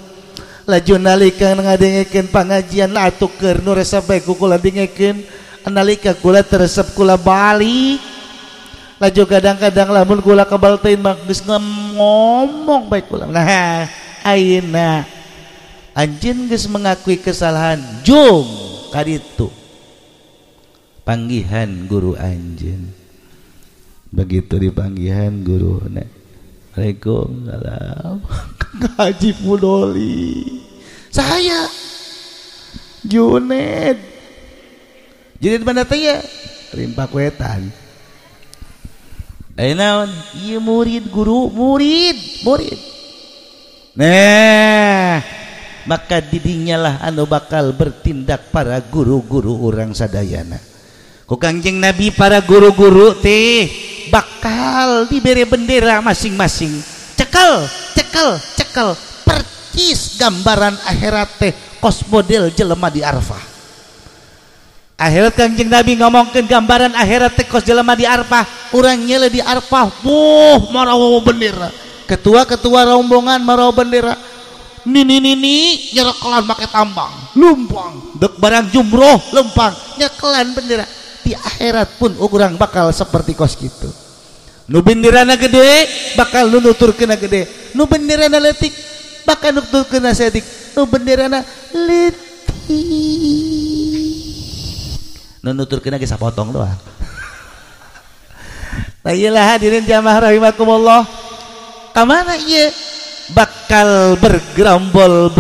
[SPEAKER 1] Laju nalika ngadengekeun pangajian atuh keur nu resep bae ku kula dengekeun. Nalika kula teresep kula balik. Laju kadang-kadang lamun kula kebal teuing mah geus ngomong bae kula. Nah, ayeuna anjeun geus mengakui kesalahan, jung ka ditu. Panggihan guru anjeun. Begitu dipanggihan guru, Waalaikumsalam. Haji Fudoli. Saya Juned. Jadi mana teh ya? Rimpak wetan. Ayeuna naon? Ieu murid guru, murid, murid. Nah, maka didinyalah anu bakal bertindak para guru-guru urang sadayana. Ku Kangjeng Nabi para guru-guru teh bakal diberi bendera masing-masing. Cekel, cekel, cekel, percis gambaran akhirat teh kos model jelema di Arfah. Akhirat Kangjeng Nabi ngomongkeun gambaran akhirat teh kos jelema di Arfah, urang nyele di Arfah, wuh marawa bendera. Ketua-ketua rombongan marawa bendera. Nini nini nyerekelan make tambang lumpang dek barang jumroh lempang nyekelan bendera. Di akhirat pun urang bakal seperti kos gitu. Nu benderana gede bakal nu nuturkeunna gede, nu benderana leutik bakal nuturkeunna saeutik, nu benderana leutik nu nuturkeunna ge sapotong doang. Nah iyalah hadirin jamaah rahimakumullah, kamana ieu bakal bergerombol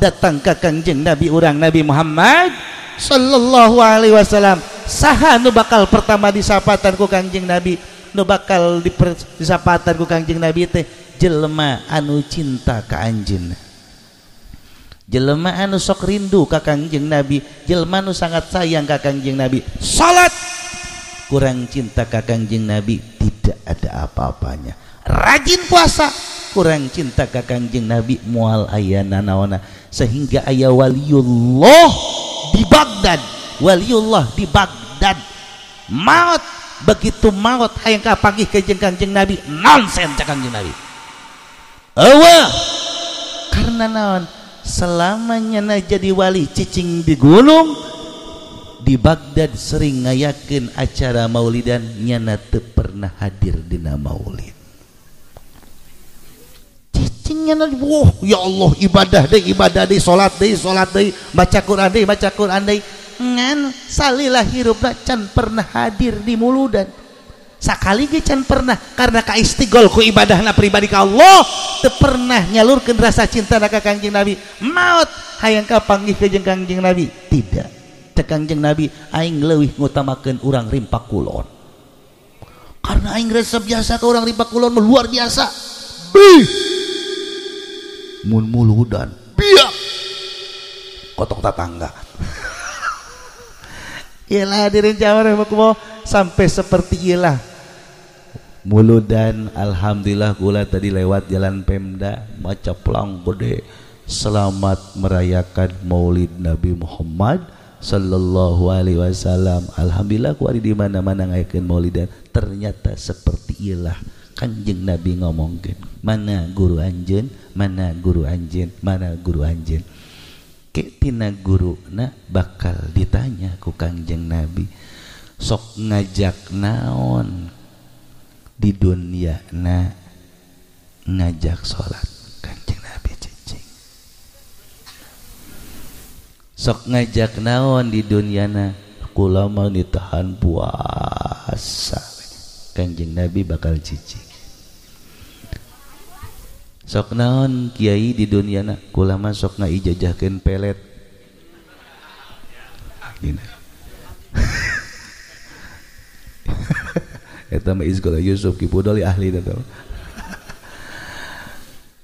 [SPEAKER 1] datang ke Kangjeng Nabi urang Nabi Muhammad sallallahu alaihi wasallam. Saha nu bakal pertama disapatan ku Kangjeng Nabi, nu bakal disapatan ku Kangjeng Nabi teh jelema anu cinta ka anjeunna, jelema anu sok rindu ka Kangjeng Nabi, jelema anu sangat sayang ka Kangjeng Nabi. Salat kurang cinta ka Kangjeng Nabi tidak ada apa-apanya. Rajin puasa kurang cinta ka Kangjeng Nabi moal aya nanaona. Sehingga aya waliullah di Baghdad, waliullah di Baghdad maut, begitu maut hayang kapanggih ka jeung Kangjeng Nabi nonsen ka Kangjeng Nabi. Eueuh, karena naon, selamanya na jadi wali cicing di gunung di Baghdad sering ngayakeun acara maulidan, nyana teu pernah hadir dina maulid. Cicingnya, wah ya Allah, ibadah deui, salat deui, baca Quran deui, baca Quran deui, ngan salilah hirupna can pernah hadir di muludan. Sakali ge can pernah, karena kaistigol ku ibadahna pribadi ka Allah, teu pernah nyalurkeun rasa cintana ka Kangjeng Nabi. Maut hayang kapanggih ka jeung Kangjeng Nabi, tidak. Cek Kangjeng Nabi, aing leuwih ngutamakeun urang Rimpak Kulon. Karena aing resep biasa ka urang Rimpak Kulon luar biasa. Bih. Mun muludan biak kotok tetangga. Iyalah hadirin jamaah rahimakumullah, sampai seperti iyalah muludan. Alhamdulillah gula tadi lewat jalan Pemda maca pelang gede, selamat merayakan Maulid Nabi Muhammad sallallahu alaihi wasallam. Alhamdulillah ku ari di mana-mana ngayakeun maulidan, ternyata seperti iyalah Kanjeng Nabi ngomongkeun, mana guru anjeun, mana guru anjeun, mana guru anjeun. Ke tina guruna bakal ditanya ku Kangjeng Nabi, sok ngajak naon di dunia na ngajak salat. Kangjeng Nabi cicing. Sok ngajak naon di dunia na kula mau ditahan puasa. Kangjeng Nabi bakal cicing. Sok naon kiai di dunia na kula mah sok ngaijajahkeun pelet. Gini. Eta mah Izgola Yusuf Ki Pudoli ahli eta.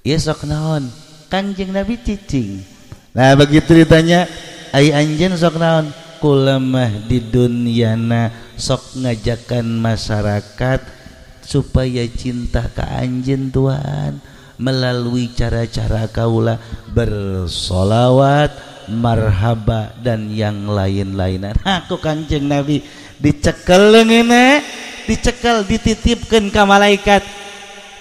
[SPEAKER 1] Ieu sok naon? Kangjeng Nabi cicing. Nah begitu ditanya, ai anjeun sok naon? Kula mah di dunyana sok ngajakan masyarakat supaya cinta ka anjeun Tuhan melalui cara-cara kaula bersolawat, marhaba dan yang lain-lainan. Aku Kangjeng Nabi dicekel leungeunna, dicekel dititipkeun ka malaikat,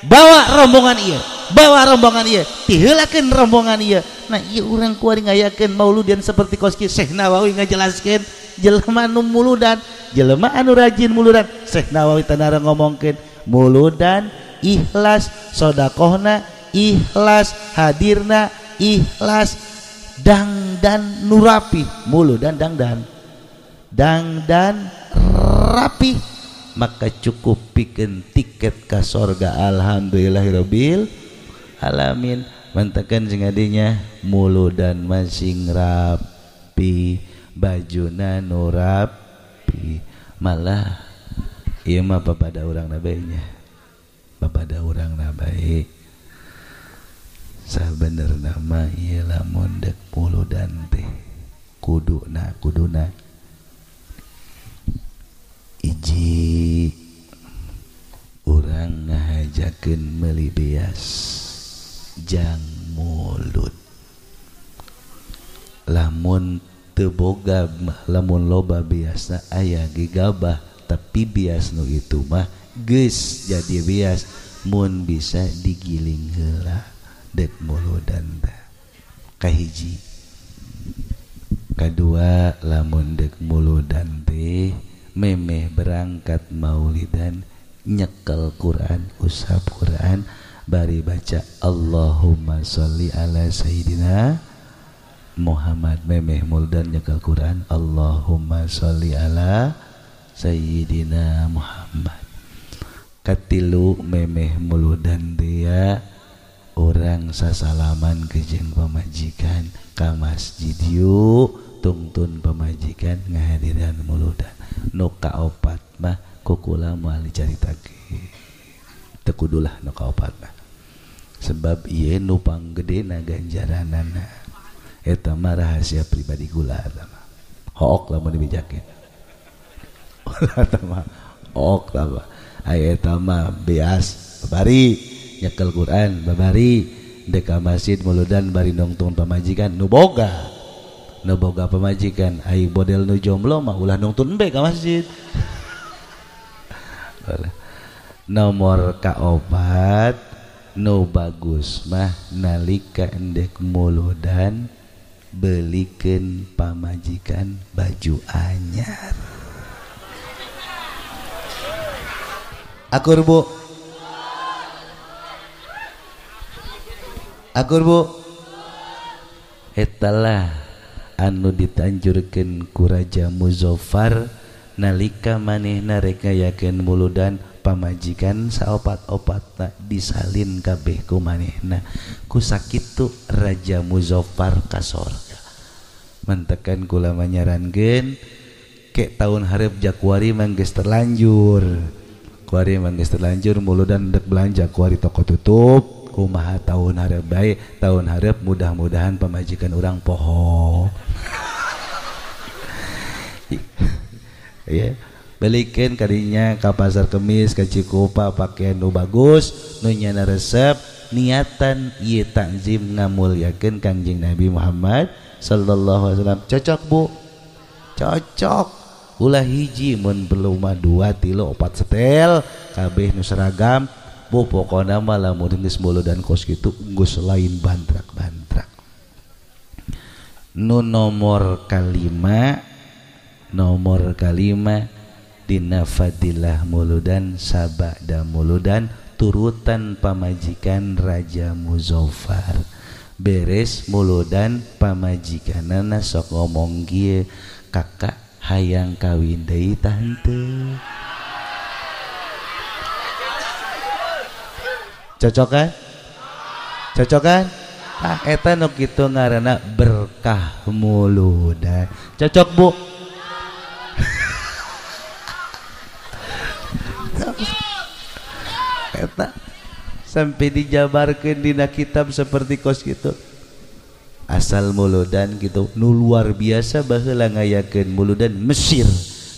[SPEAKER 1] bawa rombongan ieu, bawa rombongan ieu, tiheulakeun rombongan ieu. Nah ieu urang kuari ngayakeun mauludan seperti kos kieu. Syekh Nawawi ngajelaskeun jelema anu muludan, jelema anu rajin muludan. Syekh Nawawi tanara ngomongkeun muludan ikhlas, sodakohna ikhlas, hadirna ikhlas, dangdan nurapi, muludan dangdan, dangdan rapi, maka cukup pikeun tiket ka sorga. Alhamdulillahirabbil alamin. Mantakan sing adinya muludan masing rapi, bajuna nu rapi, malah ieu mah papada urang nabainya, papada urang nabai. Sabenerna mah ieu lamun dek muludan teh kuduna kuduna iji urang ngahajakeun meuli beas jang mulut. Lamun teu boga lamun loba biasna aya ge gabah, tapi bias nu itu mah geus jadi bias mun bisa digiling heula Dek muludan teh kahiji. Kadua lamun dek muludan teh memeh berangkat maulidan nyekel Quran, usap Quran bari baca Allahumma sholli ala Sayyidina Muhammad. Memeh muludan nyekel Quran Allahumma sholli ala Sayyidina Muhammad. Katilu memeh muludan dia orang sasalaman kejeng pamajikan ka masjid yuk tungtun pamajikan ngahadiran muludan. Nu kaopat mah kukula moal dicaritake, teu kudulah nu kaopat mah, sebab ieu nu panggedena ganjaranana. Eta mah rahasia pribadi kula eta mah. Hook lamun dibejakeun. Eta mah hook tah mah. Aya eta mah beas babari nyekel Quran babari dek ka masjid muludan bari nongtong pamajikan nu boga. Nu boga pamajikan ai model nu jomblo mah ulah nongtun embe ka masjid. Nomor kaopat nu bagus mah nalika endek muludan belikeun pamajikan baju anyar. Akur bu? Akur bu? Etalah anu ditanjurkeun ku Raja Muzaffar nalika manehna rek ngayakeun muludan pamajikan saopat-opatna disalin kabeh ku manehna. Ku sakitu Raja Muzaffar ka sorga. Mantekan kula manyarankeun ke tahun hareup Jakuari mah geus terlanjur. Kuari mah geus terlanjur muludan dek belanja kuari toko tutup. Kumaha tahun hareup bae, tahun hareup mudah-mudahan pamajikan urang poho. Ya, belikeun kadinya ka pasar Kemis ka Cikupa pakaian nu bagus, nu nyana resep, niatan ieu takzim ngamulyakeun Kangjeng Nabi Muhammad sallallahu alaihi wasallam. Cocok bu? Cocok. Ulah hiji mun perlu mah 2, 3, 4 setel kabeh nu seragam. Bu pokona mah lamun geus muludan kos kitu geus lain bantrak-bantrak. Nu nomor kalima, nomor kalima dina fadilah muludan sabada muludan turutan pamajikan Raja Muzaffar. Beres muludan pamajikanana sok ngomong kieu, kakak hayang kawin deui tah henteu. Cocok kan? Cocok kan? Tah eta nu kitu ngaranna berkah muludan. Cocok bu? Eta sampai dijabarkeun dina kitab seperti kos gitu. Asal muludan gitu nu luar biasa baheula ngayakeun muludan Mesir,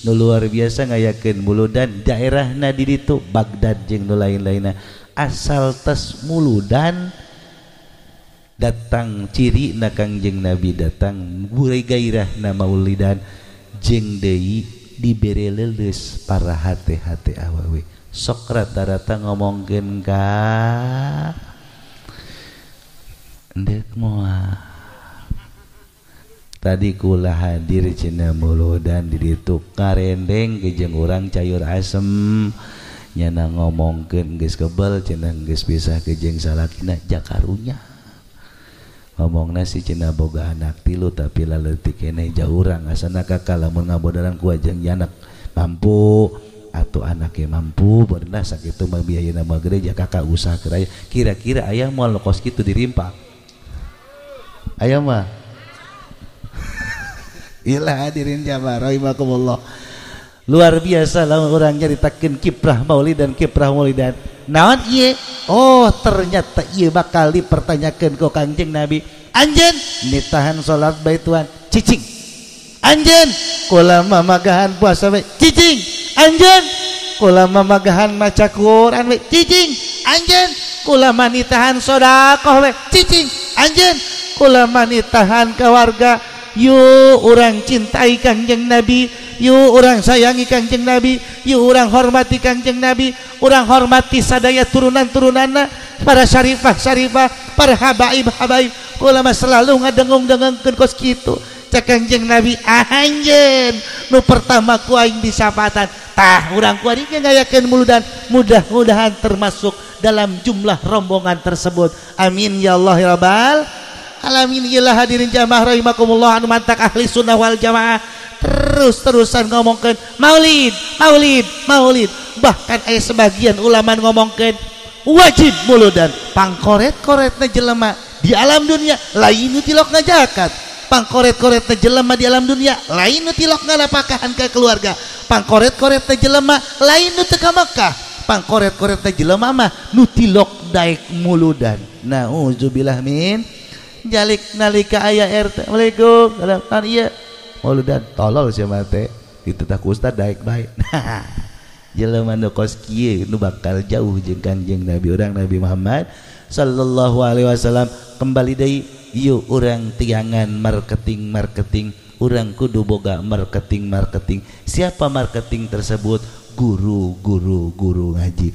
[SPEAKER 1] nu luar biasa ngayakeun muludan daerahna di ditu Baghdad jeung nu lain-lainna. Asal tes muludan datang ciri na Kangjeng Nabi datang burai gairah na maulidan jeung deui dibere leuleus para hate-hate awewe. Sok rata-rata ngomongkeun ka endek moal. Tadi kula hadir cenah muludan di ditu karendeng jeung urang cayur asem nyana ngomongkeun geus kebel cenah geus pisah ke jeung salakina jakarunya. Ngomongna si cenah boga anak 3 tapi laleutik keneh jauh urang asana kakak lamun ngabodaran ku ajeng anak mampu atau anaknya mampu berendah sakitu mah biayana mah gede kakak usaha keraya kira-kira ayah moal kos kitu dirimpak ayah mah. Ilah hadirin jamaah rahimakumullah, luar biasa lah orang nyaritakeun kiprah maulid dan kiprah maulidan. Naon ieu? Oh ternyata ieu bakal dipertanyakeun ku Kangjeng Nabi. Anjeun nitahan salat bae tuan cicing. Anjeun kula mamagahan puasa bae cicing. Anjeun kula mamagahan maca Quran bae cicing. Anjeun kula manitahan sedekah bae cicing. Anjeun kula manitahan ka warga. Yuk urang cintai Kangjeng Nabi, yuk urang sayangi Kangjeng Nabi, yuk urang hormati Kangjeng Nabi, urang hormati sadaya turunan-turunanna, para syarifah-syarifah, para habaib-habaib kula mah selalu ngadengung-dengengkeun kos kitu. Cek Kangjeng Nabi anjeun nu pertama ku aing disapatan. Tah urang kuari ge ngayakeun muludan, mudah-mudahan termasuk dalam jumlah rombongan tersebut. Amin ya Allah ya rabbal alamin. Iyalah hadirin jamaah rahimakumullah anu mantak ahli sunnah wal jamaah terus-terusan ngomongkeun maulid, maulid, maulid. Bahkan aya sebagian ulama ngomongkeun wajib muludan. Pangkoret-koretna jelema di alam dunia lain nu tilok ngajakat. Pangkoret-koretna jelema di alam dunia lain nu tilok ngalapakahan ka keluarga. Pangkoret-koretna jelema lain nu teu ka Mekah. Pangkoret-koretna jelema mah nu tilok daek muludan. Nauzubillah min jalik nalika aya RT. Assalamualaikum. Salam ieu muludan tolol sia mah teh. Dititah ku ustad daek bae. Nah, jelema nu kos kieu nu bakal jauh jeung Kangjeng Nabi urang Nabi Muhammad sallallahu alaihi wasallam. Kembali deui yuk urang tiangan marketing-marketing, urang kudu boga marketing-marketing. Siapa marketing tersebut? Guru, guru, guru ngaji.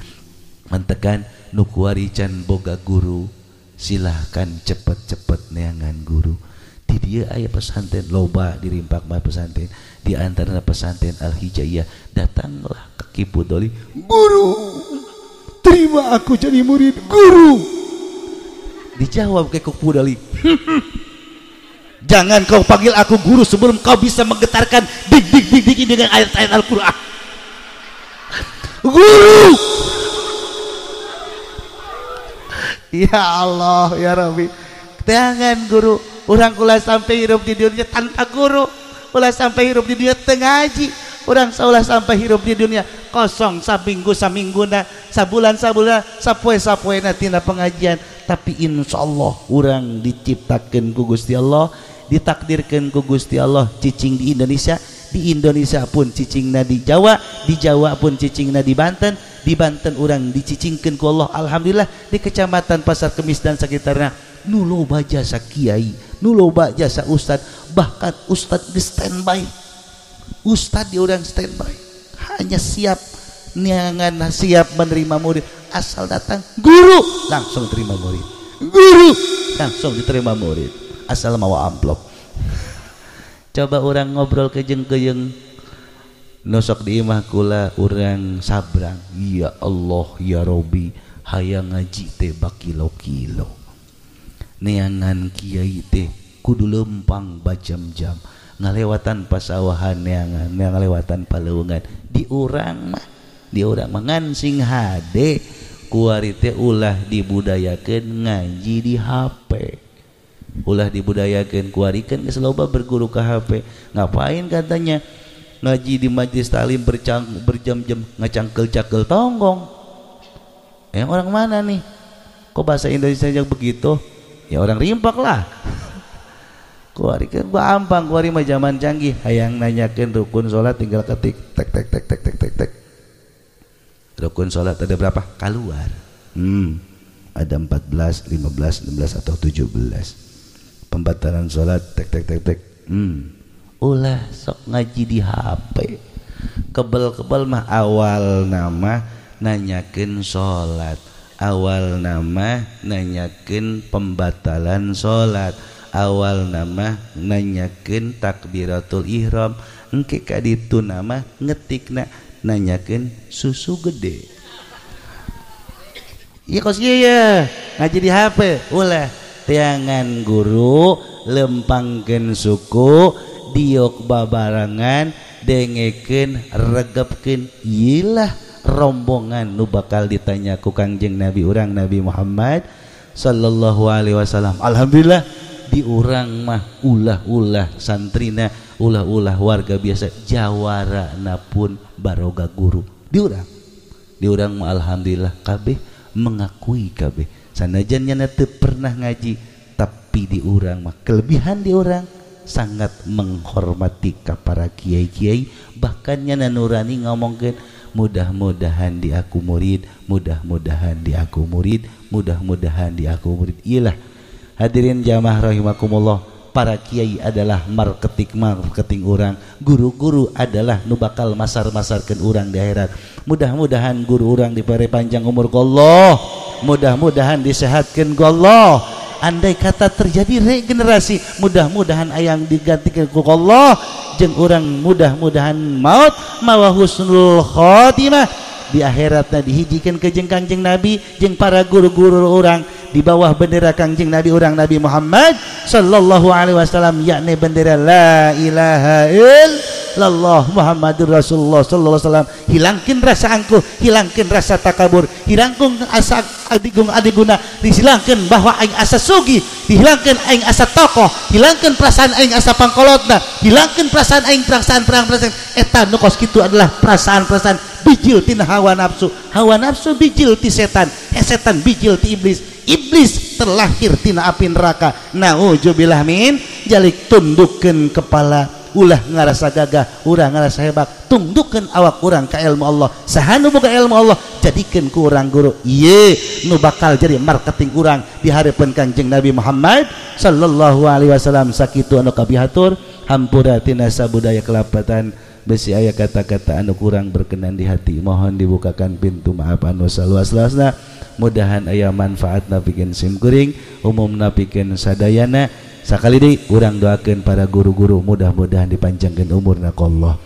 [SPEAKER 1] Mantekan nu kuari can boga guru, silahkan cepet-cepet neangan guru. Di dieu aya pesantren loba dirimpak mah pesantren, di antara pesantren Al-Hijaiyah. Datanglah ke Ki Pudoli, guru, terima aku jadi murid guru. Dijawab ke Ki Pudoli, jangan kau panggil aku guru sebelum kau bisa menggetarkan dik dik dik dik dengan ayat-ayat Al-Quran. Guru, ya Allah ya Rabbi, jangan guru. Orang ulah sampai hidup di dunia tanpa guru, ulah sampai hidup di dunia teu ngaji, urang ulah sampai hidup di dunia kosong saminggu samingguna, sabulan sabulan, sapoe sapoena tina pengajian. Tapi insya Allah urang diciptakeun ku Gusti Allah, ditakdirkeun ku Gusti Allah cicing di Indonesia, di Indonesia pun cicingna di Jawa, di Jawa pun cicingna di Banten, di Banten urang dicicingkeun ku Allah. Alhamdulillah di kecamatan Pasar Kemis dan sekitarnya nu loba jasa kiai, nu loba jasa ustad, bahkan ustad di standby, ustad di urang standby, hanya siap neangan, siap menerima murid. Asal datang guru langsung terima murid, guru langsung diterima murid, asal mau amplop. Coba orang ngobrol kejeng-kejeng nosok di imah kula orang sabrang, ya Allah ya Robi, hayang ngaji teh bakilo-kilo, neangan kiai teh kudu lempang bajam-jam, ngalewatan pasawahan neangan, ngalewatan paleuweungan. Di urang mah, di urang mah ngan sing hade kuari teh ulah dibudayakeun ngaji di HP, ulah dibudayakeun kuari kan geus loba berguru ka HP. Ngapain katanya ngaji di majlis taklim berjam-jam ngacangkel-cangkel tonggong. Orang mana nih? Kok bahasa Indonesia yang begitu? Ya orang rimpak lah. Kuari kan gua ampang, kuari mah zaman canggih. Hayang nanyakeun rukun salat tinggal ketik tek tek tek tek tek tek tek. Rukun salat ada berapa? Keluar. Ada 14, 15, 16 atau 17. Pembatalan salat tek tek tek tek. Ulah sok ngaji di HP. Kebel-kebel mah awal nama nanyakeun salat, awal nama nanyakeun pembatalan salat, awal nama nanyakeun takbiratul ihram, engke ka ditu nama ngetikna nanyakeun susu gede. Iya kos ieu ya, ngaji di HP. Ulah tiangan guru lempangkeun suku, diok babarangan, dengekeun, regepkeun. Iyalah rombongan nu bakal ditanya ku Kangjeng Nabi urang Nabi Muhammad sallallahu alaihi wasallam. Alhamdulillah di urang mah ulah-ulah santrina, ulah-ulah warga biasa, jawarana pun baroga guru. Di urang, di urang mah alhamdulillah kabeh mengakui kabeh. Sanajan nyana teu pernah ngaji, tapi di urang mah kelebihan di urang sangat menghormati ka para kiai-kiai, bahkan nyana nurani ngomongkeun mudah-mudahan di aku murid, mudah-mudahan di aku murid, mudah-mudahan di aku murid. Iyalah hadirin jamaah rahimakumullah, para kiai adalah marketing orang, guru-guru adalah nu bakal masar-masarkeun urang di akhirat. Mudah-mudahan guru urang diberi panjang umur ku Allah, mudah-mudahan disehatkeun ku Allah. Andai kata terjadi regenerasi, mudah-mudahan ayang digantikan ku Allah jeung urang mudah-mudahan maut mawa husnul khotimah di akhiratna dihijikeun ke jeung Kangjeng Nabi jeung para guru-guru urang di bawah bendera Kangjeng Nabi urang Nabi Muhammad sallallahu alaihi wasallam, yakni bendera la ilaha illallah Muhammadur Rasulullah sallallahu alaihi wasallam. Hilangkeun rasa angkuh, hilangkeun rasa takabur, hilangkeun asa adigung adiguna, dihilangkeun bahwa aing asa sugih, dihilangkeun aing asa tokoh, hilangkeun perasaan aing asa pangkolotna, hilangkeun perasaan aing perasaan perang-perasaan eta nu kos kitu adalah perasaan-perasaan bijil tina hawa nafsu, hawa nafsu bijil ti setan, setan bijil ti iblis, iblis terlahir tina api neraka. Nauzubillah min jalik. Tundukkeun kepala, ulah ngarasa gagah, ulah ngarasa hebat, tundukkeun awak urang ka ilmu Allah. Saha nu boga ilmu Allah jadikeun ku urang guru, ieu nu bakal jadi marketing urang di hareupeun Kangjeng Nabi Muhammad sallallahu alaihi wasallam. Sakitu anu kabihatur, hampura tina sabudaya kelapatan besi aya kata-kata anu kurang berkenan di hati, mohon dibukakan pintu maaf anu saluas-luasna. Mudahan aya manfaatna pikeun simkuring, umumna pikeun sadayana. Sakali deui urang doakeun para guru-guru mudah-mudahan dipanjangkeun umurna ku Allah.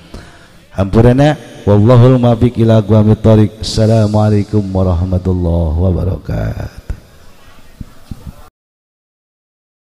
[SPEAKER 1] Hampurana, wallahul muwaffiq ila aqwamit thoriq. Assalamualaikum warahmatullahi wabarakatuh.